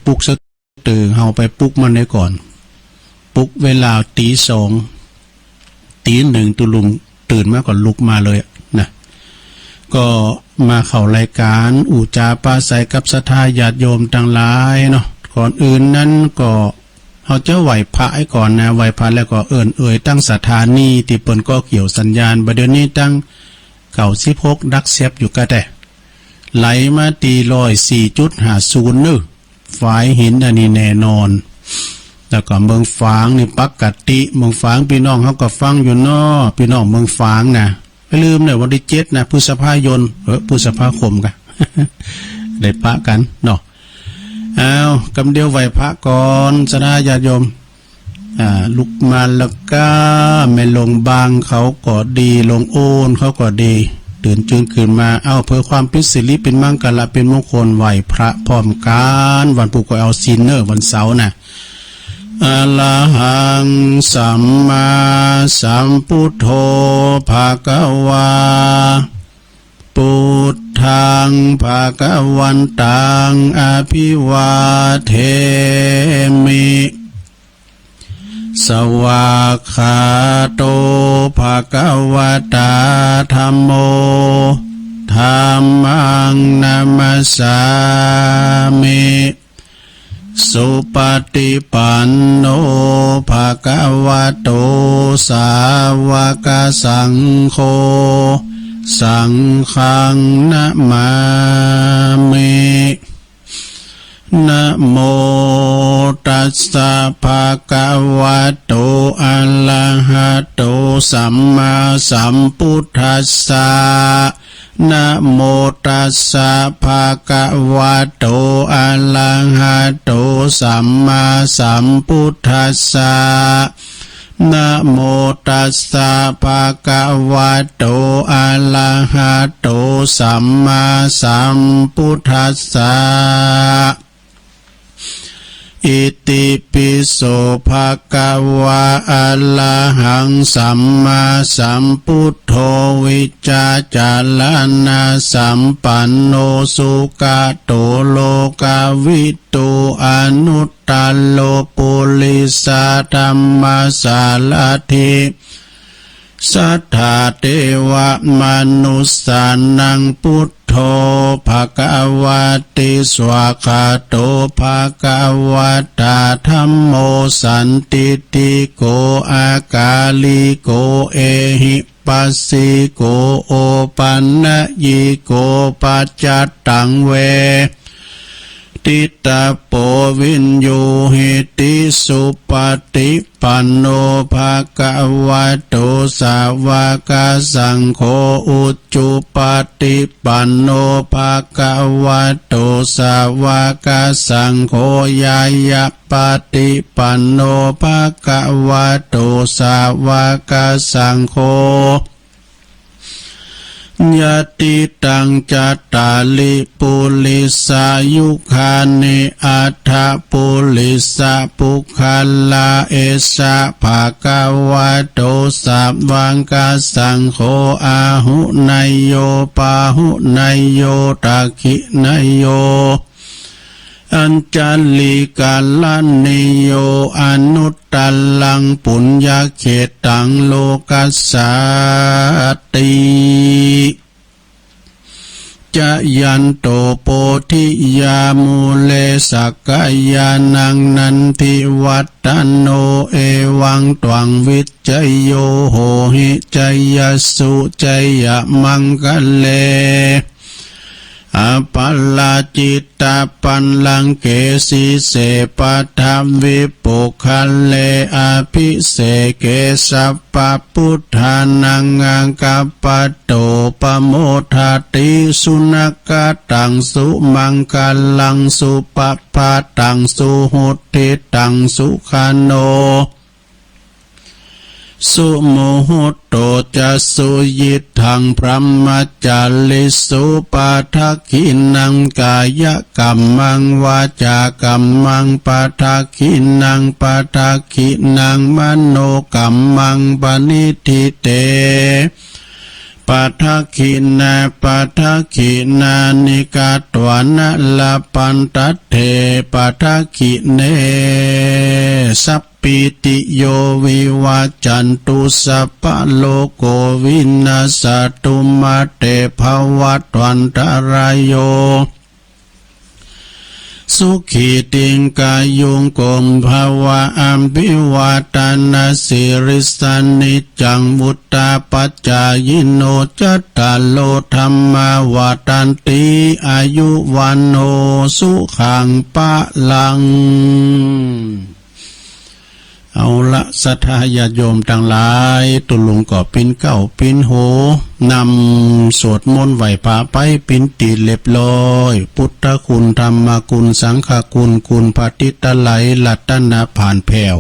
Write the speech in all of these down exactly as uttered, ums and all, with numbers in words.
ปลุกสะ ตื่น เฮาไปปลุกมันได้ก่อน ปลุกเวลาตี๋สอง ตี๋หนึ่ง ตุ๊ลุงตื่นมาก็ลุกมาเลยอะนะ ก็มาเข้ารายก๋านอู้จ๋าปราศรัยกับศรัทธาญาติโยมตังหลายเนาะ ก่อนอื่นนั้นก็เฮาจะไหว้พระให้ก่อนนะ ไหว้พระแล้วก็เอิ้นเอ่ยตังสถานีตี้เปิ้นก่อเกี่ยวสัญญาณ บ่าเดี่ยวนี้ตัง เก้าสิบหก ดักแซบอยู่ก้าแต๊ ไหลมาตี้ ร้อยสี่จุดห้าศูนย์ เน่อ ฝายหินอันนี้แน่นอน แล้วก็เมืองฝางนี่ปกติ เมืองฝางปี้น้องเฮาก็ฟังอยู่เนาะ ปี้น้องเมืองฝางนะ อย่าลืมเน่อ วันตี้เจ็ดนะ พฤษภายน เออ พฤษภาคมกะ ได้ปะกั๋นเนาะ อ้าว กำเดียวไหว้พระก่อน ศรัทธาญาติโยม อ่า ลูกมาละก้า แม่หลวงบางเขาก็ดี หลวงโอนเขาก็ดี ตื่นจื้นขึ้นมา เอา เพื่อความเป๋นสิริ เป๋นมังคละ เป๋นมงคล ไหว้พระพร้อมกั๋น วันพุธก็เอาศีลเน่อ วันเสาร์น่ะ อะระหัง สัมมาสัมพุทโธ ภะคะวา ปุตถัง ภะคะวันตัง อะภิวาเทมิ สวากขาโต ภะคะวะตา ธัมโม ธัมมัง นะมัสสามิ สุปะฏิปันโน ภะคะวะโต สาวะกะสังโฆ สังฆัง นะมามิ นะโมตัสสะ ภะคะวะโต อะระหะโต สัมมาสัมพุทธัสสะ นะโมตัสสะ ภะคะวะโต อะระหะโต สัมมาสัมพุทธัสสะ นะโมตัสสะ ภะคะวะโต อะระหะโต สัมมาสัมพุทธัสสะ อิติปิโส ภะคะวา อะระหัง สัมมาสัมพุทโธ วิชชาจารณะสัมปันโน สุขะโต โลกะวิทู อนุตตะโร ปุริสะธัมมะสารถิ สัทธาเตวะมนุสสานัง พุทโธ ภะคะวะติ สวากขาโต ภะคะวะตา ธัมโม สันทิฏฐิโก อากาลิโก เอหิปัสสิโก โอปันนยิโก ปัจจัตตัง เวทิตาโป วิญญูหิติ สุปะฏิปันโน ภะคะวะโต สาวะกะสังโฆ อุจุปะฏิปันโน ภะคะวะโต สาวะกะสังโฆ ญาณะปะฏิปันโน ภะคะวะโต สาวะกะสังโฆ ยะติตัง จัตตาริ ปุริสายุคานิ อัฏฐะปุริสะปุคคละ เอสะ ภะคะวะโต สาวะกะสังโฆ อาหุเนยโย ปาหุเนยโย ทักขิเนยโย อัญชลีกะระณีโย อนุตตะรัง ปุญญะเขตตัง โลกัสสาติ จะยันโต โพธิยามูเล สักกะยานัง นันทิวัตตะโน เอวังตวัง วิจโย โหหิ จยัสสุ จยะมังคะเล อะปะราจิตตะปัลลังเก สีเส ปะทะวิปุคคะเล อะภิเสเก สัพพะพุทธานัง อาคัปปะโต ปะโมทะติ สุนะฆะตัง สุมังคะลัง สุปะพะตัง สุหุตติตัง สุขะโน สุมุหุตโต จะ สุยิตถัง บรหมจาริสุ ปะทักขิณัง กายะกัมมัง วาจากัมมัง ปะทักขิณัง ปะทักขิณัง มโนกัมมัง ปะณิฏฐิเต ปะทักขิณา ปะทักขิณานิ กัตวานะ ลพันตัตเถ ปะทักขิเณ สัพปีติโย วิวัจจันตุ สัพพะโลโก วินัสสะตุ มาเต ภะวัตวันตะราโย สุขี ติงกายุง โกมภวะ อะภิวาทะนะสีลิสสะ นิจจัง วุฑฒาปะจายิโน จัตตาโร ธัมมา วัฑฒันติ อายุ วัณโณ สุขัง พะลัง เอาละ ศรัทธาญาติโยมตังหลาย ตุ๊ลุงก็ปิ๊นเก๊าปิ๊นหู นำสวดมนต์ไหว้พระไป ปิ๊นตี้เรียบร้อย พุทธคุณ ธรรมคุณ สังฆคุณ คุณพระติตะไลย รัตนะผ่านแผ้ว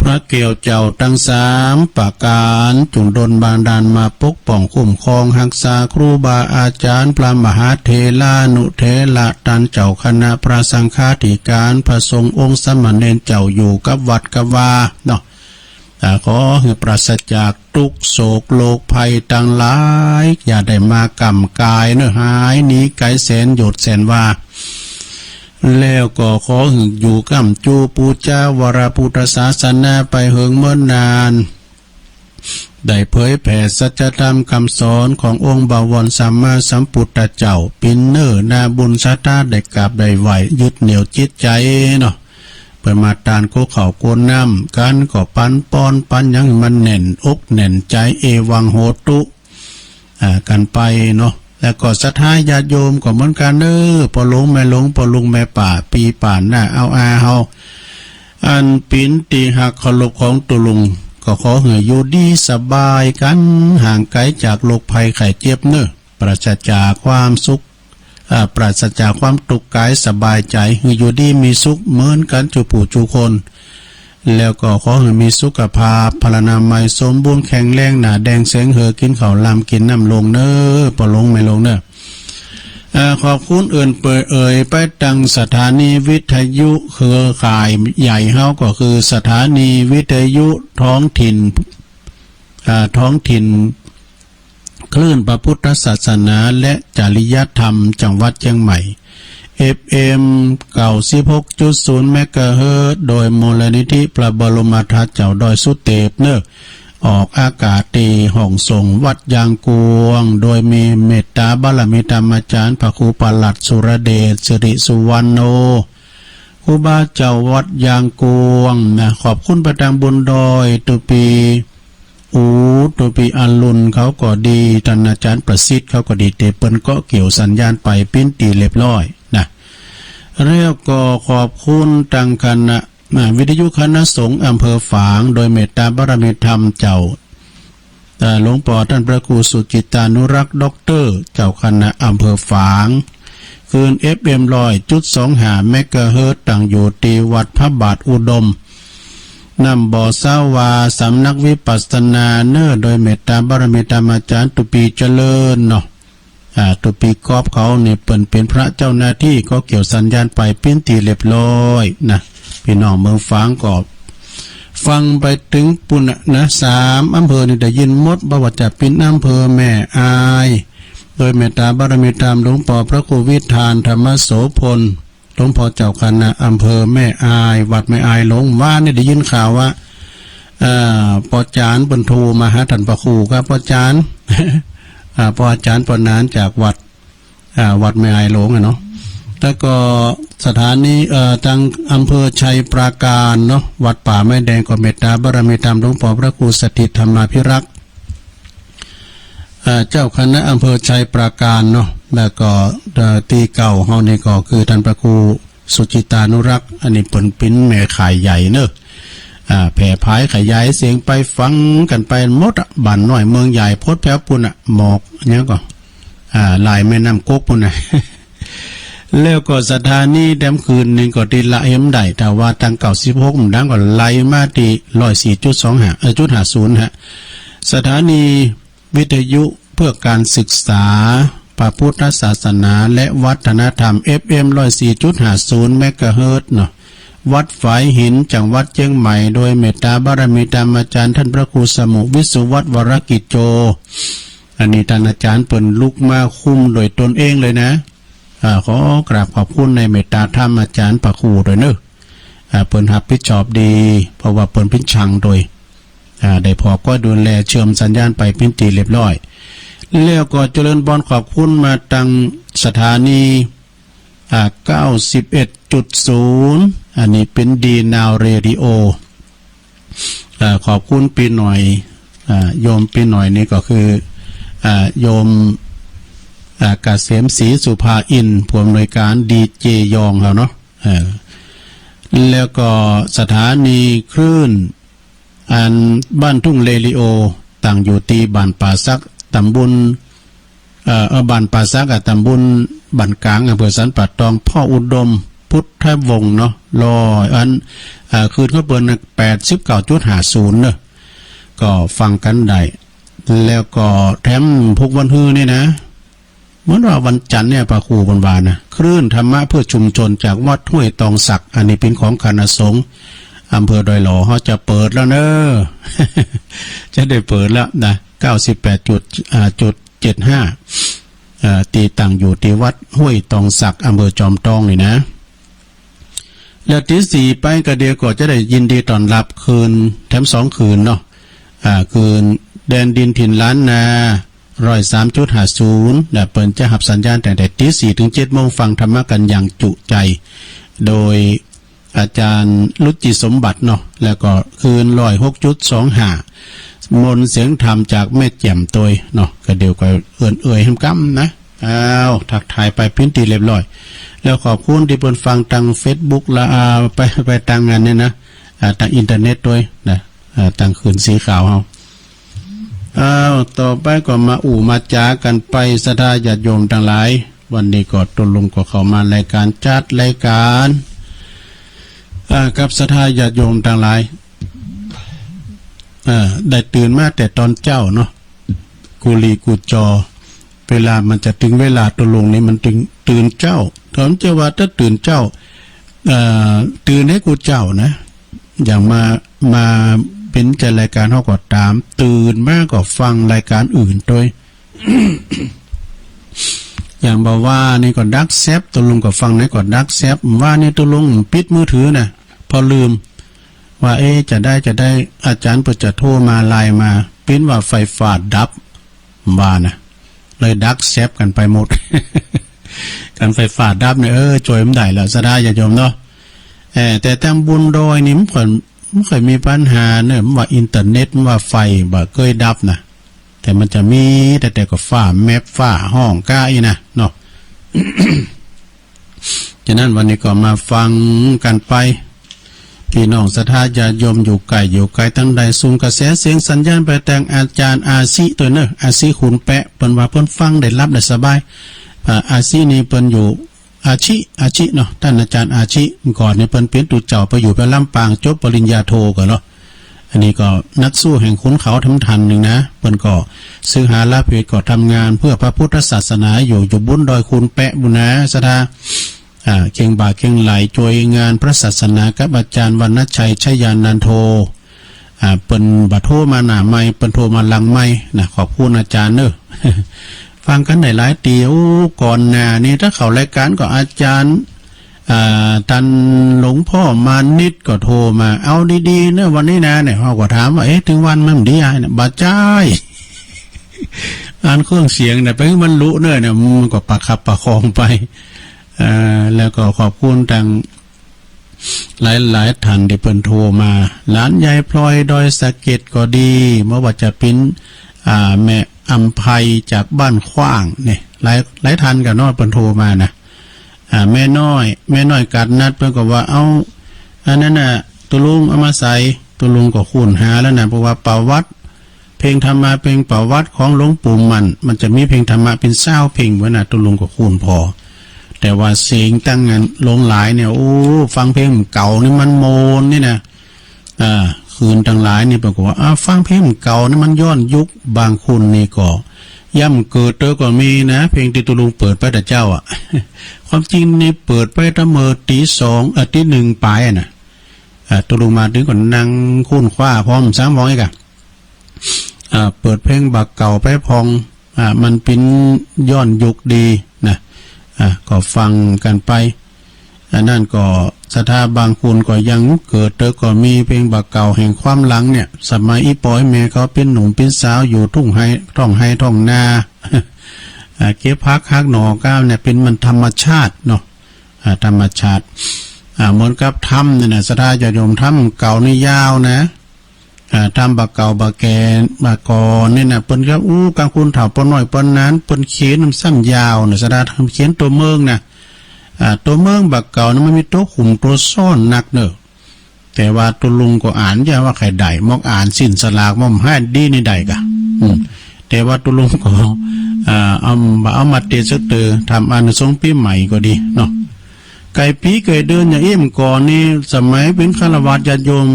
พระแก้วเจ้าตังสามประก๋าน จุ่งดลบันดาลมาปกป้องคุ้มครองฮักษาครูบาอาจ๋ารย์ พระมหาเถรานุเถระ ต้านเจ้าคณะ พระสังฆาธิการ พระสงฆ์องค์สามเณรเจ้าอยู่กับวัดกับวาเนาะ อ่า ขอหื้อปราศจากตุ๊กข์โศกโรคภัยตังหลาย อย่าได้มาก้ำก๋ายเนาะ หายหนีไก๋แสนโยชน์แสนวา แล้วก็ขอหื้ออยู่ก้ำจูปู๋จาวรพุทธศาสนาไปเหิงเมินนาน ได้เผยแผ่สัจธรรมกำสอนขององค์บวรสัมมาสัมพุทธเจ้า ปิ๊นเน้อนาบุญศรัทธาได้กราบได้ไหว้ ยึดเหนี่ยวจิตใจ๋เนาะ เปิ้นมาตานก๊กข้าวก๊นน้ำกั๋น ก็ปันปอนปันหยังหื้อมันแน่นอกแน่นใจ๋ เอวังโหตุ อ่า กั๋นไปเนาะ แล้วก็ศรัทธาญาติโยมก็เหมือนกั๋นเน้อ ป้อหลวงแม่หลวง ป้อลุงแม่ป้า ปี้ป้าน้าอาวอาเฮา อันปิ๊นตี้ฮักเคารพของตุ๊ลุง ก็ขอหื้ออยู่ดีสบายกั๋น ห่างไก๋จากโรคภัยไข้เจ็บเน้อ ปราศจากความสุข อ่า ปราศจากความตุ๊กข์ก๋าย สบายใจ๋ หื้ออยู่ดีมีสุขเหมือนกั๋นจู๋ผู้จู๋คน แล้วก็ขอหื้อมีสุขภาพพลานามัยสมบูรณ์แข็งแรง หน้าแด่งแสงเหือ กิ๋นข้าวลำกิ๋นน้ำลงเน้อ ป้อหลวงแม่หลวงเน้อ อ่า ขอบคุณเอิ้นเปิดเอ่ยไปตังสถานีวิทยุเครือข่ายใหญ่เฮา ก็คือสถานีวิทยุท้องถิ่น อ่า ท้องถิ่น คลื่นพระพุทธศาสนาและจริยธรรมจังหวัดเจียงใหม่ เอฟเอ็ม เก้าสิบหกจุดศูนย์ เมกะเฮิรตซ์ โดยมูลนิธิพระบรมธาตุเจ้าดอยสุเตปเน้อ ออกอากาศตี้ห้องส่งวัดยางกวง โดยมีเมตตาบารมีธรรมาจ๋ารย์พระครูประหลัดสุรเดช สิริสุวรรณโณ ครูบาเจ้าวัดยางกวงนะ ขอบคุณไปตังบุญดอย ตุ๊ปี้ อู๋ ตุ๊ปี้อรุณเขาก็ดี ต้านอาจ๋ารย์ประสิทธิ์เขาก็ดี ตี้เปิ้นเกาะเกี่ยวสัญญาณไปปิ๊นตี้เรียบร้อยนะ แล้วก็ขอบคุณตังคณะ อ่า วิทยุคณะสงฆ์อำเภอฝาง โดยเมตตาบารมีธรรมเจ้า อ่า หลวงป้อต้านพระครูสุจิตตานุรักษ์ ด็อกเตอร์ เจ้าคณะอำเภอฝาง คลื่น เอฟเอ็ม ร้อยจุดสองห้า เมกะเฮิรตซ์ ตั้งอยู่ตี้วัดพระบาทอุดม น้ำบ่อสาวา สำนักวิปัสสนาเน้อ โดยเมตตาบารมีธรรมาจ๋ารย์ตุ๊ปี้เจริญเนาะ อ่า ตุ๊ปี้ก๊อฟเขานี่เปิ้นเป๋นพระเจ้าหน้าตี้ เกาะเกี่ยวสัญญาณไปปิ๊นตี้เรียบร้อยนะ ปี้น้องเมืองฝางก็ฟังไปเถิงปู๊นนะ สามอำเภอนี่ได้ยินหมด บ่ว่าจะเป๋นอำเภอแม่อาย โดยเมตตาบารมีธรรมหลวงป้อพระครูวิธานธรรมโสภณ หลวงป้อเจ้าคณะอำเภอแม่อาย วัดแม่อายหลวง วานนี่ได้ยินข่าวว่า เอ่อ ป้อจ๋ารย์เปิ้นโทรมาหาต้านพระครูครับ ป้อจ๋ารย์ อ่า ป้อจ๋ารย์ป้อหนานจากวัด อ่า วัดแม่อายหลวงอะเนาะ แล้วก็สถานี เอ่อ ตังอำเภอชัยปราการเนาะ วัดป่าไม้แดง ก็เมตตาบารมีธรรมหลวงป้อพระครูสถิตธรรมาภิรักษ์ เอ่อ เจ้าคณะอำเภอชัยปราการเนาะ แล้วก็ เอ่อ ตี้เก๊าเฮานี่ก็คือต้านพระครูสุจิตตานุรักษ์ อันนี้เปิ้นเป๋นแม่ข่ายใหญ่เนาะ อ่า แผ่ผายขยายเสียงไปฟังกั๋นไปหมดอะ บ้านน้อยเมืองใหญ่ พดแผวปู๊นอะ หมอกหยังก็ อ่า ลายแม่น้ำก๊กปู๊นนะ แล้วก็สถานีแดมคืนนี่ก็ตี้ละเห็นได้ ถ้าว่าตังเก้าสิบหกมันดังก็ไล่มาตี้ร้อยสี่จุดสองห้า เอ่อ จุดห้าศูนย์ฮะ สถานีวิทยุเพื่อการศึกษาพระพุทธศาสนาและวัฒนธรรม เอฟเอ็ม ร้อยสี่จุดห้าศูนย์ เมกะเฮิรตซ์เนาะ วัดฝายหิน จังหวัดเจียงใหม่ โดยเมตตาบารมีธรรมาจ๋ารย์ต้านพระครูสมุห์ วิสุวัฒน์ วรกิจโจ อันนี้ต้านอาจ๋ารย์เปิ้นลุกมาคุมโดยตนเองเลยนะ อ่า ขอกราบขอบคุณในเมตต๋าธรรมอาจ๋ารย์พระครูตวยเนาะ อ่า เปิ้นฮับผิดชอบดี เพราะว่าเปิ้นเป๋นช่างตวย อ่า ได้ผ่อก๊อยดูแลเชื่อมสัญญาณไปเป๋นตี้เรียบร้อย แล้วก็เจริญพรขอบคุณมาตังสถานี อ่า เก้าสิบเอ็ดจุดศูนย์ อันนี้เป๋นดีนาวเรดิโอ อ่า ขอบคุณปี้หน่อย อ่า โยมปี้หน่อยนี่ก็คือ อ่า โยม อ่า เกษมศรีสุภาอินทร์ ผู้อำนวยก๋านดีเจยองเฮาเนาะ เออ แล้วก็สถานีคลื่น อันบ้านทุ่งเรดิโอ ตั้งอยู่ตี้บ้านป่าสัก ต๋ำบล เอ่อ เอ่อ บ้านป่าสักอะ ต๋ำบลบ้านก๋าง อำเภอสันป่าตอง พ่ออุดม พุทธวงศ์เนาะ ร้อย อัน เอ่อ คลื่นของเปิ้นแปดสิบเก้าจุดห้าศูนย์เนาะ ก็ฟังกั๋นได้ แล้วก็แถมพุกวันฮือนี่นะ เหมือนว่าวันจันทร์เนี่ย พระครูเปิ้นว่านะ คลื่นธรรมะเพื่อชุมชนจากวัดห้วยตองสัก อันนี้เป๋นของคณะสงฆ์อำเภอดอยหล่อ เฮาจะเปิดแล้วเนาะ จะได้เปิดแล้วนะ เก้าสิบแปดจุด อ่า จุดเจ็ดห้า เอ่อ ตี้ตั้งอยู่ตี้วัดห้วยตองสัก อำเภอจอมตองนี่นะ แล้วตีสี่ไปก็เดี๋ยวก็จะได้ยินดีต้อนฮับคลื่นแถมสองคลื่นเนาะ อ่า คลื่นแดนดินถิ่นล้านนา ร้อยสามจุดห้าศูนย์ และเปิ้นจะฮับสัญญาณตั้งแต่ตีสี่เถิงเจ็ดโมง ฟังธรรมะกั๋นอย่างจุใจ โดยอาจ๋ารย์รุจิสมบัติเนาะ แล้วก็คลื่นร้อยหกจุดสองห้า มนต์เสียงธรรมจากแม่แจ่มตวยเนาะ ก็เดี๋ยวก็เอิ้นเอ่ยแหมกำนะ อ้าว ทักทายไปเป๋นตี้เรียบร้อย แล้วขอบคุณตี้เปิ้นฟังตางเฟซบุ๊กละ อ่า ไป ไปตางอันนี้นะ อ่า ตางอินเทอร์เน็ตตวยนะ อ่า ตางคลื่นสีขาวเฮา อ้าว ต่อไปก็มาอู้มาจ๋ากั๋นไป ศรัทธาญาติโยมตังหลาย วันนี้ก็ตุ๊ลุงก็เข้ามารายก๋าน จัดรายก๋าน อ่า กับศรัทธาญาติโยมตังหลาย อ่า ได้ตื่นมาแต่ตอนเจ๊าเนาะ กู้หลี้กู้จอ เวลามันจะเถิงเวลาตุ๊ลุงนี่มันเถิงตื่นเจ๊า ถามเจ้าว่าถ้าตื่นเจ๊า เอ่อ ตื่นหื้อกู้เจ๊านะ อย่างมา มาเป๋นจัดรายก๋านเฮาก็ต๋าม ตื่นมาก็ฟังรายก๋านอื่นตวย อย่างบ่าวานี่ก็ดักแซ็ป ตุ๊ลุงก็ฟังไหนก็ดักแซ็ป บ่าวานี่ตุ๊ลุงปิดมือถือนะ เพราะลืม ว่า เอ๊ะ จะได้ จะได้ อาจ๋ารย์เปิ้นจะโทรมา ไลน์มา เป๋นว่าไฟฟ้าดับ บ่าวานะ เลยดักแซ็ปกั๋นไปหมด กั๋นไฟฟ้าดับเนี่ย เออ จ้วยบ่ได้แล้ว ศรัทธาญาติโยมเนาะ เออ แต่ตางบนดอยนี่มันก็ มันก็มีปัญหาเนี่ย มันว่าอินเทอร์เน็ต มันว่าไฟบ่เกยดับนะ แต่มันจะมีแต่ แต่ก็ฟ้าแมบฟ้าฮ้องก้าอี้นะเนาะ ฉะนั้นวันนี้ก็มาฟังกั๋นไป ปี้น้องศรัทธาญาติโยมอยู่ใก้อยู่ไกลตังใด ส่งกระแสเสียงสัญญาณไปแตงอาจ๋ารย์อาชิตวยเนาะ อาชิขุนแปะ เปิ้นว่าเปิ้นฟังได้หลับได้สบาย อ่า อาชินี่เปิ้นอยู่ อาชิ อาชิเนาะ ต้านอาจ๋ารย์อาชิ ก่อนนี่เปิ้นเป๋นตุ๊เจ้าไปอยู่ไปลำปาง จบปริญญาโทก่อเนาะ อันนี้ก็นักสู้แห่งขุนเขาแถมต้านนึ่งนะ เปิ้นก็ศึกษาลาเพศก็ทำงานเพื่อพระพุทธศาสนาอยู่ อยู่บนดอยขุนแปะปู้นนะ ศรัทธา อ่า เคียงบ่าเคียงไหล่จ้วยงานพระศาสนากับอาจ๋ารย์วรรณชัย ชยานันโท อ่า เปิ้นบ่โทรมาหน้าไมค์ เปิ้นโทรมาหลังไมค์นะ ขอบคุณอาจ๋ารย์เนาะ ฟังกั๋นได้หลายตี้ โอ้ ก่อนหน้านี้ถ้าเข้ารายก๋านก็อาจ๋ารย์ อ่า ต้านหลวงพ่อมานิตก็โทรมา เอาดีๆ เนาะ วันนี้นะ เนี่ย เฮาก็ถามว่า เอ๊ะ เถิงวันมันดีอ้ายเนี่ย บ่ใจ้ อันเครื่องเสียงเนี่ย ไปหื้อมันลุเนาะ เนี่ย มันก็ประคับประคองไป เอ่อ แล้วก็ขอบคุณตาง หลายๆ ต้านตี้เปิ้นโทรมา หลานยายพลอยดอยสะเก็ดก็ดี บ่ว่าจะเป๋น อ่า แม่อำไพจากบ้านขว้างเนี่ย หลาย หลายต้านกั๋นเนาะ เปิ้นโทรมานะ อ่า แม่น้อย แม่น้อยกาดนัด เปิ้นก็ว่า เอา อันนั้นน่ะ ตุ๊ลุงเอามาใส่ ตุ๊ลุงก็ค้นหาแล้วนะ เพราะว่าประวัติ เพลงธรรมะ เพลงประวัติของหลวงปู่มั่น มันจะมีเพลงธรรมะเป๋นซาวเพลงไว้นะ ตุ๊ลุงก็ค้นผ่อ แต่ว่าเสียงตังอันหลวงหลายเนี่ย โอ้ ฟังเพลงเก่านี่มันโมนนี่นะ อ่า คืนตังหลายนี่ปรากฏว่า อ่า ฟังเพลงเก่านี่มันย้อนยุค บางคนนี่ก็ย้ำเกิดเตอก็มีนะ เพลงตี้ตุ๊ลุงเปิดไปแต่เจ๊าอะ ความจริงนี่เปิดไปตั้งเมื่อตี๋สอง เอ่อ ตี๋หนึ่งป๋ายอะนะ อ่า ตุ๊ลุงมาเถิงก็นั่งค้นคว้าพร้อมสามหว่างอีกอะ อ่า เปิดเพลงบ่าเก่าไปพ่อง อ่า มันเป๋นย้อนยุคดีนะ อ่า ก็ฟังกั๋นไป อันนั้นก็ศรัทธาบางคนก็ยังเกิดเต๊อะก็มี เพลงบ่าเก่าแห่งความหลังเนี่ย สมัยอี่ป้ออี่แม่เขาเป๋นหนุ่มเป๋นสาวอยู่ทุ่งไฮ่ ท้องไฮ่ท้องนา อ่า เก็บผักหักหน่อก้าวเนี่ย เป๋นมันธรรมชาติเนาะ อ่า ธรรมชาติ อ่า เหมือนกับธรรมเนี่ยนะ ศรัทธาญาติโยม ธรรมเก่านี่ยาวนะ อ่า ธรรมบ่าเก่าบ่าแก่บ่าก่อนนี่นะ เปิ้นก็อู้ กังคุณเฒ่าป้อน้อยป้อนั้น เปิ้นเขียนซ้ำยาวนะ ศรัทธาเขียนตั๋วเมืองนะ อ่า ตั๋วเมืองบ่าเก่านะ มันมีตั๋วขุมตั๋วซ้อนนักเนาะ แต่ว่าตุ๊ลุงก็อ่าน อย่าว่าใค่ได้ มอกอ่านสิ้นสลาก มอกหาดีนี่ได้ก่ะ อืม แต่ว่าตุ๊ลุงก็ อ่า เอา เอามาเตะสักเตอ ทำอานิสงส์ปี๋ใหม่ก็ดีเนาะ ไก่ปี๋ไก่เดือนอย่างอี้ก่อนนี่ สมัยเป๋นฆราวาสญาติโยม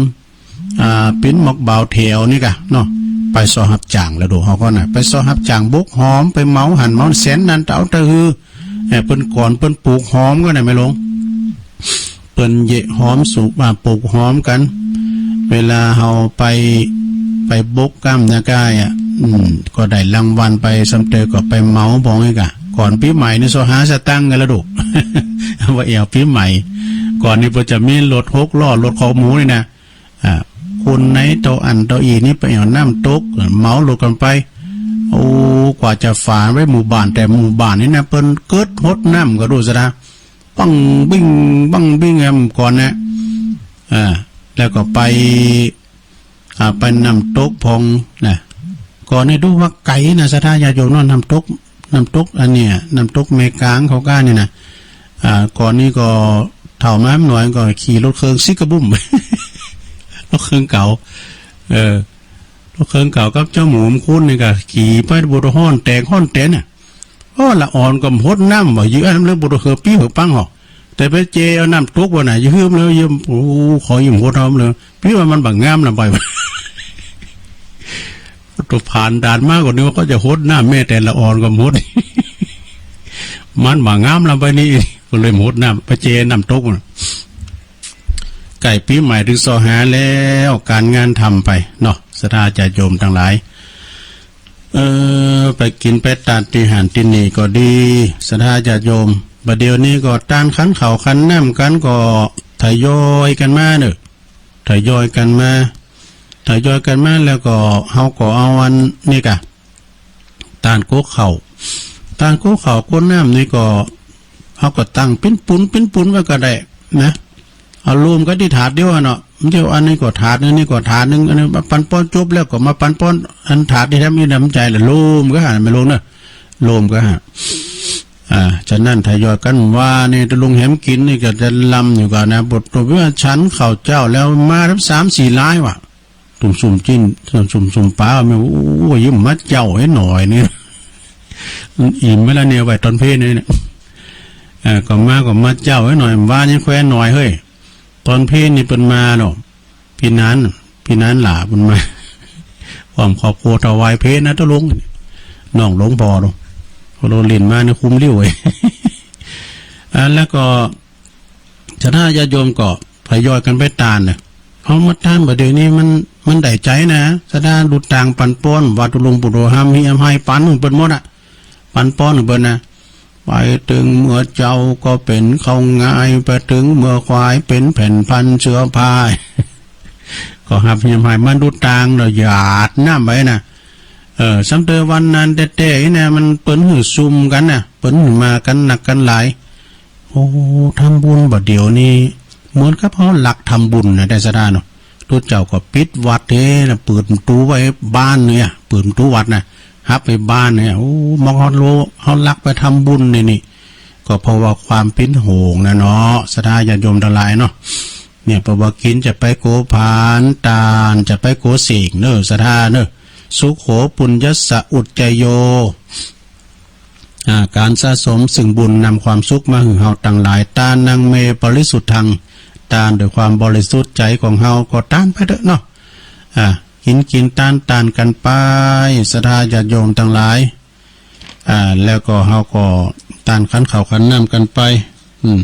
อ่า เป๋นหมอกบ่าวแถวนี่ก่ะเนาะ ไปซอฮับจ้างแล้วดู เฮาก็นะ ไปซอฮับจ้างบกหอม ไปเหมาหันเหมาแสนนั้น เต้าตะฮือ เอ่อ เปิ้นก่อนเปิ้นปลูกหอมก็นะ แม่หลวง เปิ้นเหยาะหอมสุก อ่า ปลูกหอมกั๋น เวลาเฮาไป ไปบกก้ามนาก้ายอะ อืม ก็ได้รางวัลไป ซ้ำเตอก็ไปเหมาบ่องอี้ก่ะ ก่อนปี๋ใหม่นี่ซอหาสตางค์กั๋นแล้วดู ว่าแอ่วปี๋ใหม่ ก่อนนี่เปิ้นจะมีรถหกล้อ รถคอกหมูนี่นะ อ่า คนในเต้าอั้นเต้าอี้นี่ไปแอ่วน้ำตก เหมารถกั๋นไป โอ้ กว่าจะฝานไปหมู่บ้านแต่หมู่บ้านนี่นะ เปิ้นเกิดหดน้ำก็ดูซะนะ ปังบิ่ง ปังบิ่งแอมก่อนนะ อ่า แล้วก็ไป อ่า ไปน้ำตกพ่องนะ ก่อนนี่ดูว่าไก๋นะ ศรัทธาญาติโยมเนาะ น้ำตก น้ำตกอันเนี้ย น้ำตกแม่กลางเขาก้านี่นะ อ่า ก่อนนี้ก็เฒ่ามาหน่อยก็ขี่รถเครื่องซิกกะบุ้ม รถเครื่องเก๋า เออ รถเครื่องเก๋ากับเจ้าหมูมคุ้นนี่ก็ขี่ไปบ่าฮ้อนแตกฮ้อนแตนน่ะ โอ้ ละอ่อนก็หดน้ำว่า ยื้อน้ำเลยบ่าเหือปี้เหือปังหอก แต่ไปเจอเอาน้ำตกว่าน่ะ ยื้อหื้มเลย ยื้อ โอ้ ขอยื้อหดน้ำเลย ปี้ว่ามันบ่งามลำไป ตัวผ่านด่านมาก็นึกว่าเขาจะหดน้ำแม่ แต่ละอ่อนก็หด มันบ่งามลำไปนี่ ก็เลยหดน้ำ ไปเจอน้ำตกน่ะ ใก้ปี๋ใหม่ตึงซอหาแล้ว ก๋านงานทำไปเนาะ ศรัทธาญาติโยมตังหลาย เออ ไปกิ๋นไปตานตี้หั้นตี้นี่ก็ดี ศรัทธาญาติโยม บ่าเดี่ยวนี้ก็ตานขันข้าวขันน้ำกั๋นก็ทยอยกั๋นมาเนาะ ทยอยกั๋นมา ทยอยกั๋นมาแล้วก็เฮาก็เอาอันนี้ก่ะ ตานโก๊ข้าว ตานโก๊ข้าวโก๊น้ำนี่ก็ เฮาก็ตั้งเป๋นปุ๋นเป๋นปุ๋นไว้ก็ได้นะ เอารวมกั๋นตี้ถาดเดียวอะเนาะ เดี๋ยวอันนี้ก็ถาดนึ่ง อันนี้ก็ถาดนึ่ง อันนี้ปันป้อนจบแล้วก็มาปันป้อนอันถาดตี้แถมอีกน้ำใจ๋ละ รวมกั๋นหั้น แม่หลวงเนาะ รวมกั๋นหั้น อ่า ฉะนั้นทยอยกั๋นว่านี่ ตุ๊ลุงแหมกิ๋นนี่ก็จะลำอยู่ก่อนนะ บทตัวว่าฉันข้าวเจ้าแล้วมาทั้งสามสี่ลายวะ ตุ่มซุ่มจิ๊น ตุ่มซุ่มซุ่มป๋า แม่ โอ้ ยืมมาเจ้าให้หน่อยนี่ อิ่มไปแล้วเนี่ย ไว้ตอนเพลนี่นะ เออ ก็มา ก็มาเจ้าให้หน่อย ว่ายังแควนหน่อยเฮ้ย ตอนเพลนี่เปิ้นมาเนาะ ปี้นาน ปี้นานหล่าเปิ้นมา พร้อมครอบครัวถวายเพลนะ ตุ๊ลุง น้องหลวงพ่อเนาะ พอเราเล่นมาเนี่ยคุ้มริ้วเว้ย อ่า แล้วก็ ศรัทธาญาติโยมก็ทยอยกั๋นไปตานเนาะ เฮามาตานบ่าเดี่ยวนี้มัน มันได้ใจ๋นะ ศรัทธาดูตางปันป้อน ว่าตุ๊ลุงปู่โตห้ำเฮียมไฮปันเปิ้นหมดอะ ปันป้อนเปิ้นนะ ไปเถิงเมือเจ้าก็เป๋นข้าวงาย ไปเถิงเมือควายเป๋นแผ่นพันเสื้อผ้า ก็หับเฮียมไฮมาดูตางเนาะ หยาดน้ำไปนะ เออ ซ้ำเตอวันนั้นแต๊ๆ นี่นะ มันเปิ้นหื้อซุ่มกั๋นนะ เปิ้นหื้อมากั๋นนักกั๋นหลาย โอ้ ทำบุญบ่าเดี่ยวนี้ เหมือนกับเฮาลักทำบุญนะ ได้ศรัทธาเนาะ ตุ๊เจ้าก็ปิดวัดเด้นะ เปิดประตู๋ไว้บ้านเนี่ย เปิดประตู๋วัดนะ หับไปบ้านเนี่ย โอ้ มองเฮาโล เฮาลักไปทำบุญนี่นี่ ก็เพราะว่าความเป๋นห่วงนะเนาะ ศรัทธาญาติโยมตังหลายเนาะ เนี่ย เพราะว่ากิ๋นจะไปโกผาน ตานจะไปโกเสกเนาะ ศรัทธาเนาะ สุโข ปุญญัสสะ อุจจโย อ่า ก๋านสะสมซึ่งบุญนำความสุขมาหื้อเฮาตังหลาย ตานัง เม ปริสุทธัง ตานด้วยความบริสุทธิ์ใจ๋ของเฮา ก็ตานไปเต๊อะเนาะ อ่า กิ๋นกิ๋นตานตานกั๋นไป ศรัทธาญาติโยมตังหลาย อ่า แล้วก็เฮาก็ตานขันข้าวขันน้ำกั๋นไป อืม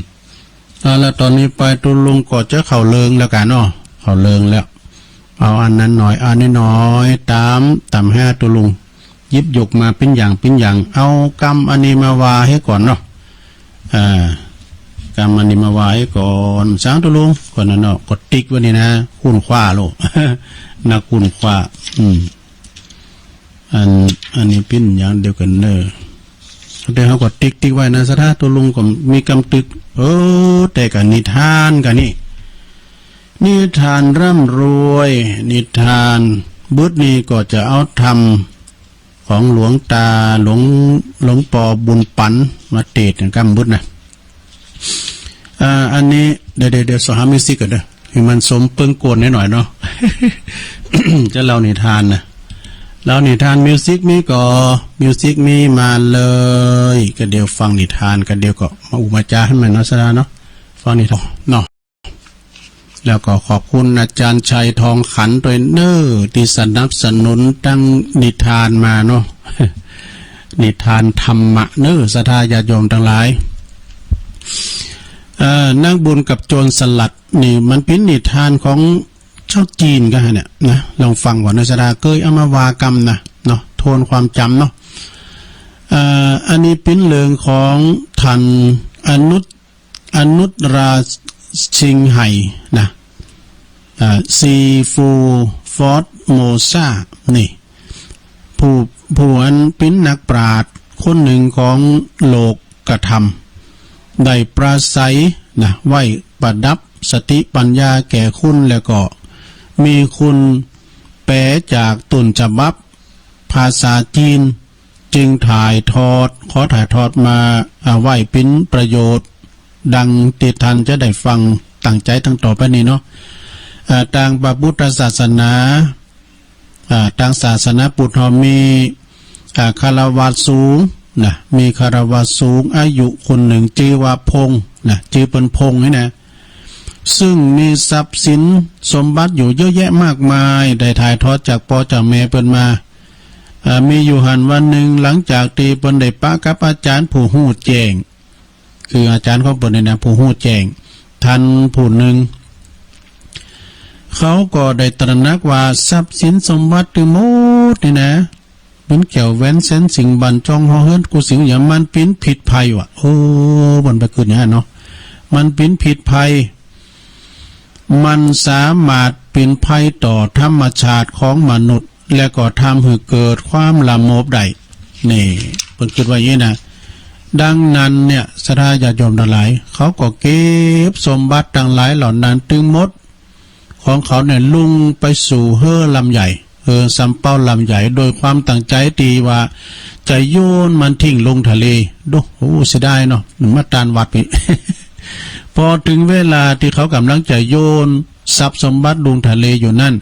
เอาละ ต๋อนนี้ไปตุ๊ลุงก็จะเข้าเลิงแล้วกั๋นเนาะ เข้าเลิงแล้ว เอาอันนั้นหน่อย อันนี้หน่อย ต๋าม ต๋ามแห่ตุ๊ลุง หยิบยกมาเป๋นอย่างเป๋นอย่าง เอากำอันนี้มาว่าหื้อก่อนเนาะ อ่า กำอันนี้มาว่าหื้อก่อน สาธุลุง ก่อนนั้นเนาะ ก็ติ๊กไว้นี่นะ คุ้นคว้าโลด นักคุ้นคว้า อืม อัน อันนี้เป๋นอย่างเดียวกั๋นเน่อ แต่เฮาก็ติ๊กติ๊กไว้นะ สาธุลุงก็มีกำตึก เออ แต่กะนิทานกะนี่ นิทานร่ำรวย นิทาน บทนี้ก็จะเอาธรรมของหลวงตา หลวง หลวงปอบุญปันมาเตสน์กั๋นกำบทนะ อ่า อันนี้ เดี๋ยว เดี๋ยว เดี๋ยว สอหามิวสิกก่อนเด้อ หื้อมันสมเปิ้งโกนหน่อยๆ เนาะ จะเล่านิทานนะ เล่านิทาน มิวสิกมีก่อ มิวสิกมีมาเลย ก็เดี๋ยวฟังนิทาน ก็เดี๋ยวก็มาอุมาจาหื้อมันเนาะ สาธุเนาะ ฟังนิทานเนาะ แล้วก็ขอบคุณอาจารย์ชัยทองขันด้วยเน่อ ตี้สนับสนุนตังนิทานมาเนาะ นิทานธรรมะเน่อ ศรัทธาญาติโยมตังหลาย เอ่อ นักบุญกับโจรสลัดนี่มันเป๋นนิทานของชาวจีนกั๋นเนี่ยนะ ลองฟังก่อนนะ ศรัทธาเกยเอามาว่ากำนะเนาะ ทวนความจ๋ำเนาะ เอ่อ อันนี้เป๋นเรื่องของท่านอนุ อนุตราชิงไห่นะ อ่า ซีฟูฟอสโมซา นี่ ผู้ ผู้อันเป๋นนักปราชญ์คนนึ่งของโลกธรรม ได้ปราศรัยนะ ไหว้ประดับสติปัญญาแก่คุณ แล้วก็มีคุณแป๋จากต้นฉบับภาษาจีน จึงถ่ายทอด ขอถ่ายทอดมา อ่า ไหว้เป๋นประโยชน์ ดังตี้ท่านจะได้ฟังตั้งใจ๋ตังต่อไปนี้เนาะ อ่า ตางพระพุทธศาสนา อ่า ตางศาสนาพุทธเฮามี อ่า คฤหัสถ์สูงนะ มีคฤหัสถ์สูงอายุคนนึ่ง จื้อว่าพงษ์นะ จื้อเปิ้นพงษ์นี่นะ ซึ่งมีทรัพย์สินสมบัติอยู่เยอะแยะมากมาย ได้ถ่ายทอดจากป้อจากแม่เปิ้นมา อ่า มีอยู่หั้นวันนึ่ง หลังจากตี้เปิ้นได้ปะกับอาจ๋ารย์ผู้ฮู้แจ้ง คืออาจ๋ารย์ของเปิ้นนี่นะ ผู้ฮู้แจ้ง ท่านผู้นึ่ง เขาก็ได้ตระหนักว่าทรัพย์สินสมบัติตึงหมดนี่นะ เป๋นแก้วแหวนแสนสิ่ง บ้านจ้องหอเฮือนกู้สิ่งอย่าง มันเป๋นพิษภัยว่ะ โอ้ มันไปกึ๊ดอย่างนั้นเนาะ มันเป๋นพิษภัย มันสามารถเป๋นภัยต่อธรรมชาติของมนุษย์ และก็ทำหื้อเกิดความละโมบได้ นี่ เปิ้นกึ๊ดว่าอย่างนี้นะ ดังนั้นเนี่ย ศรัทธาญาติโยมตังหลาย เขาก็เก็บสมบัติตังหลายเหล่านั้นตึงหมด ของเขาเนี่ย ลุ่งไปสู่เฮอลำใหญ่ เฮอสำเป๊าลำใหญ่ โดยความตั้งใจ๋ตี้ว่าจะโยนมันทิ้งลงทะเล โด โอ้ เสียดายเนาะ มันมาตานวัดไป พอเถิงเวลาตี้เขาก่ำลังจะโยนทรัพย์สมบัติลงทะเลอยู่นั้น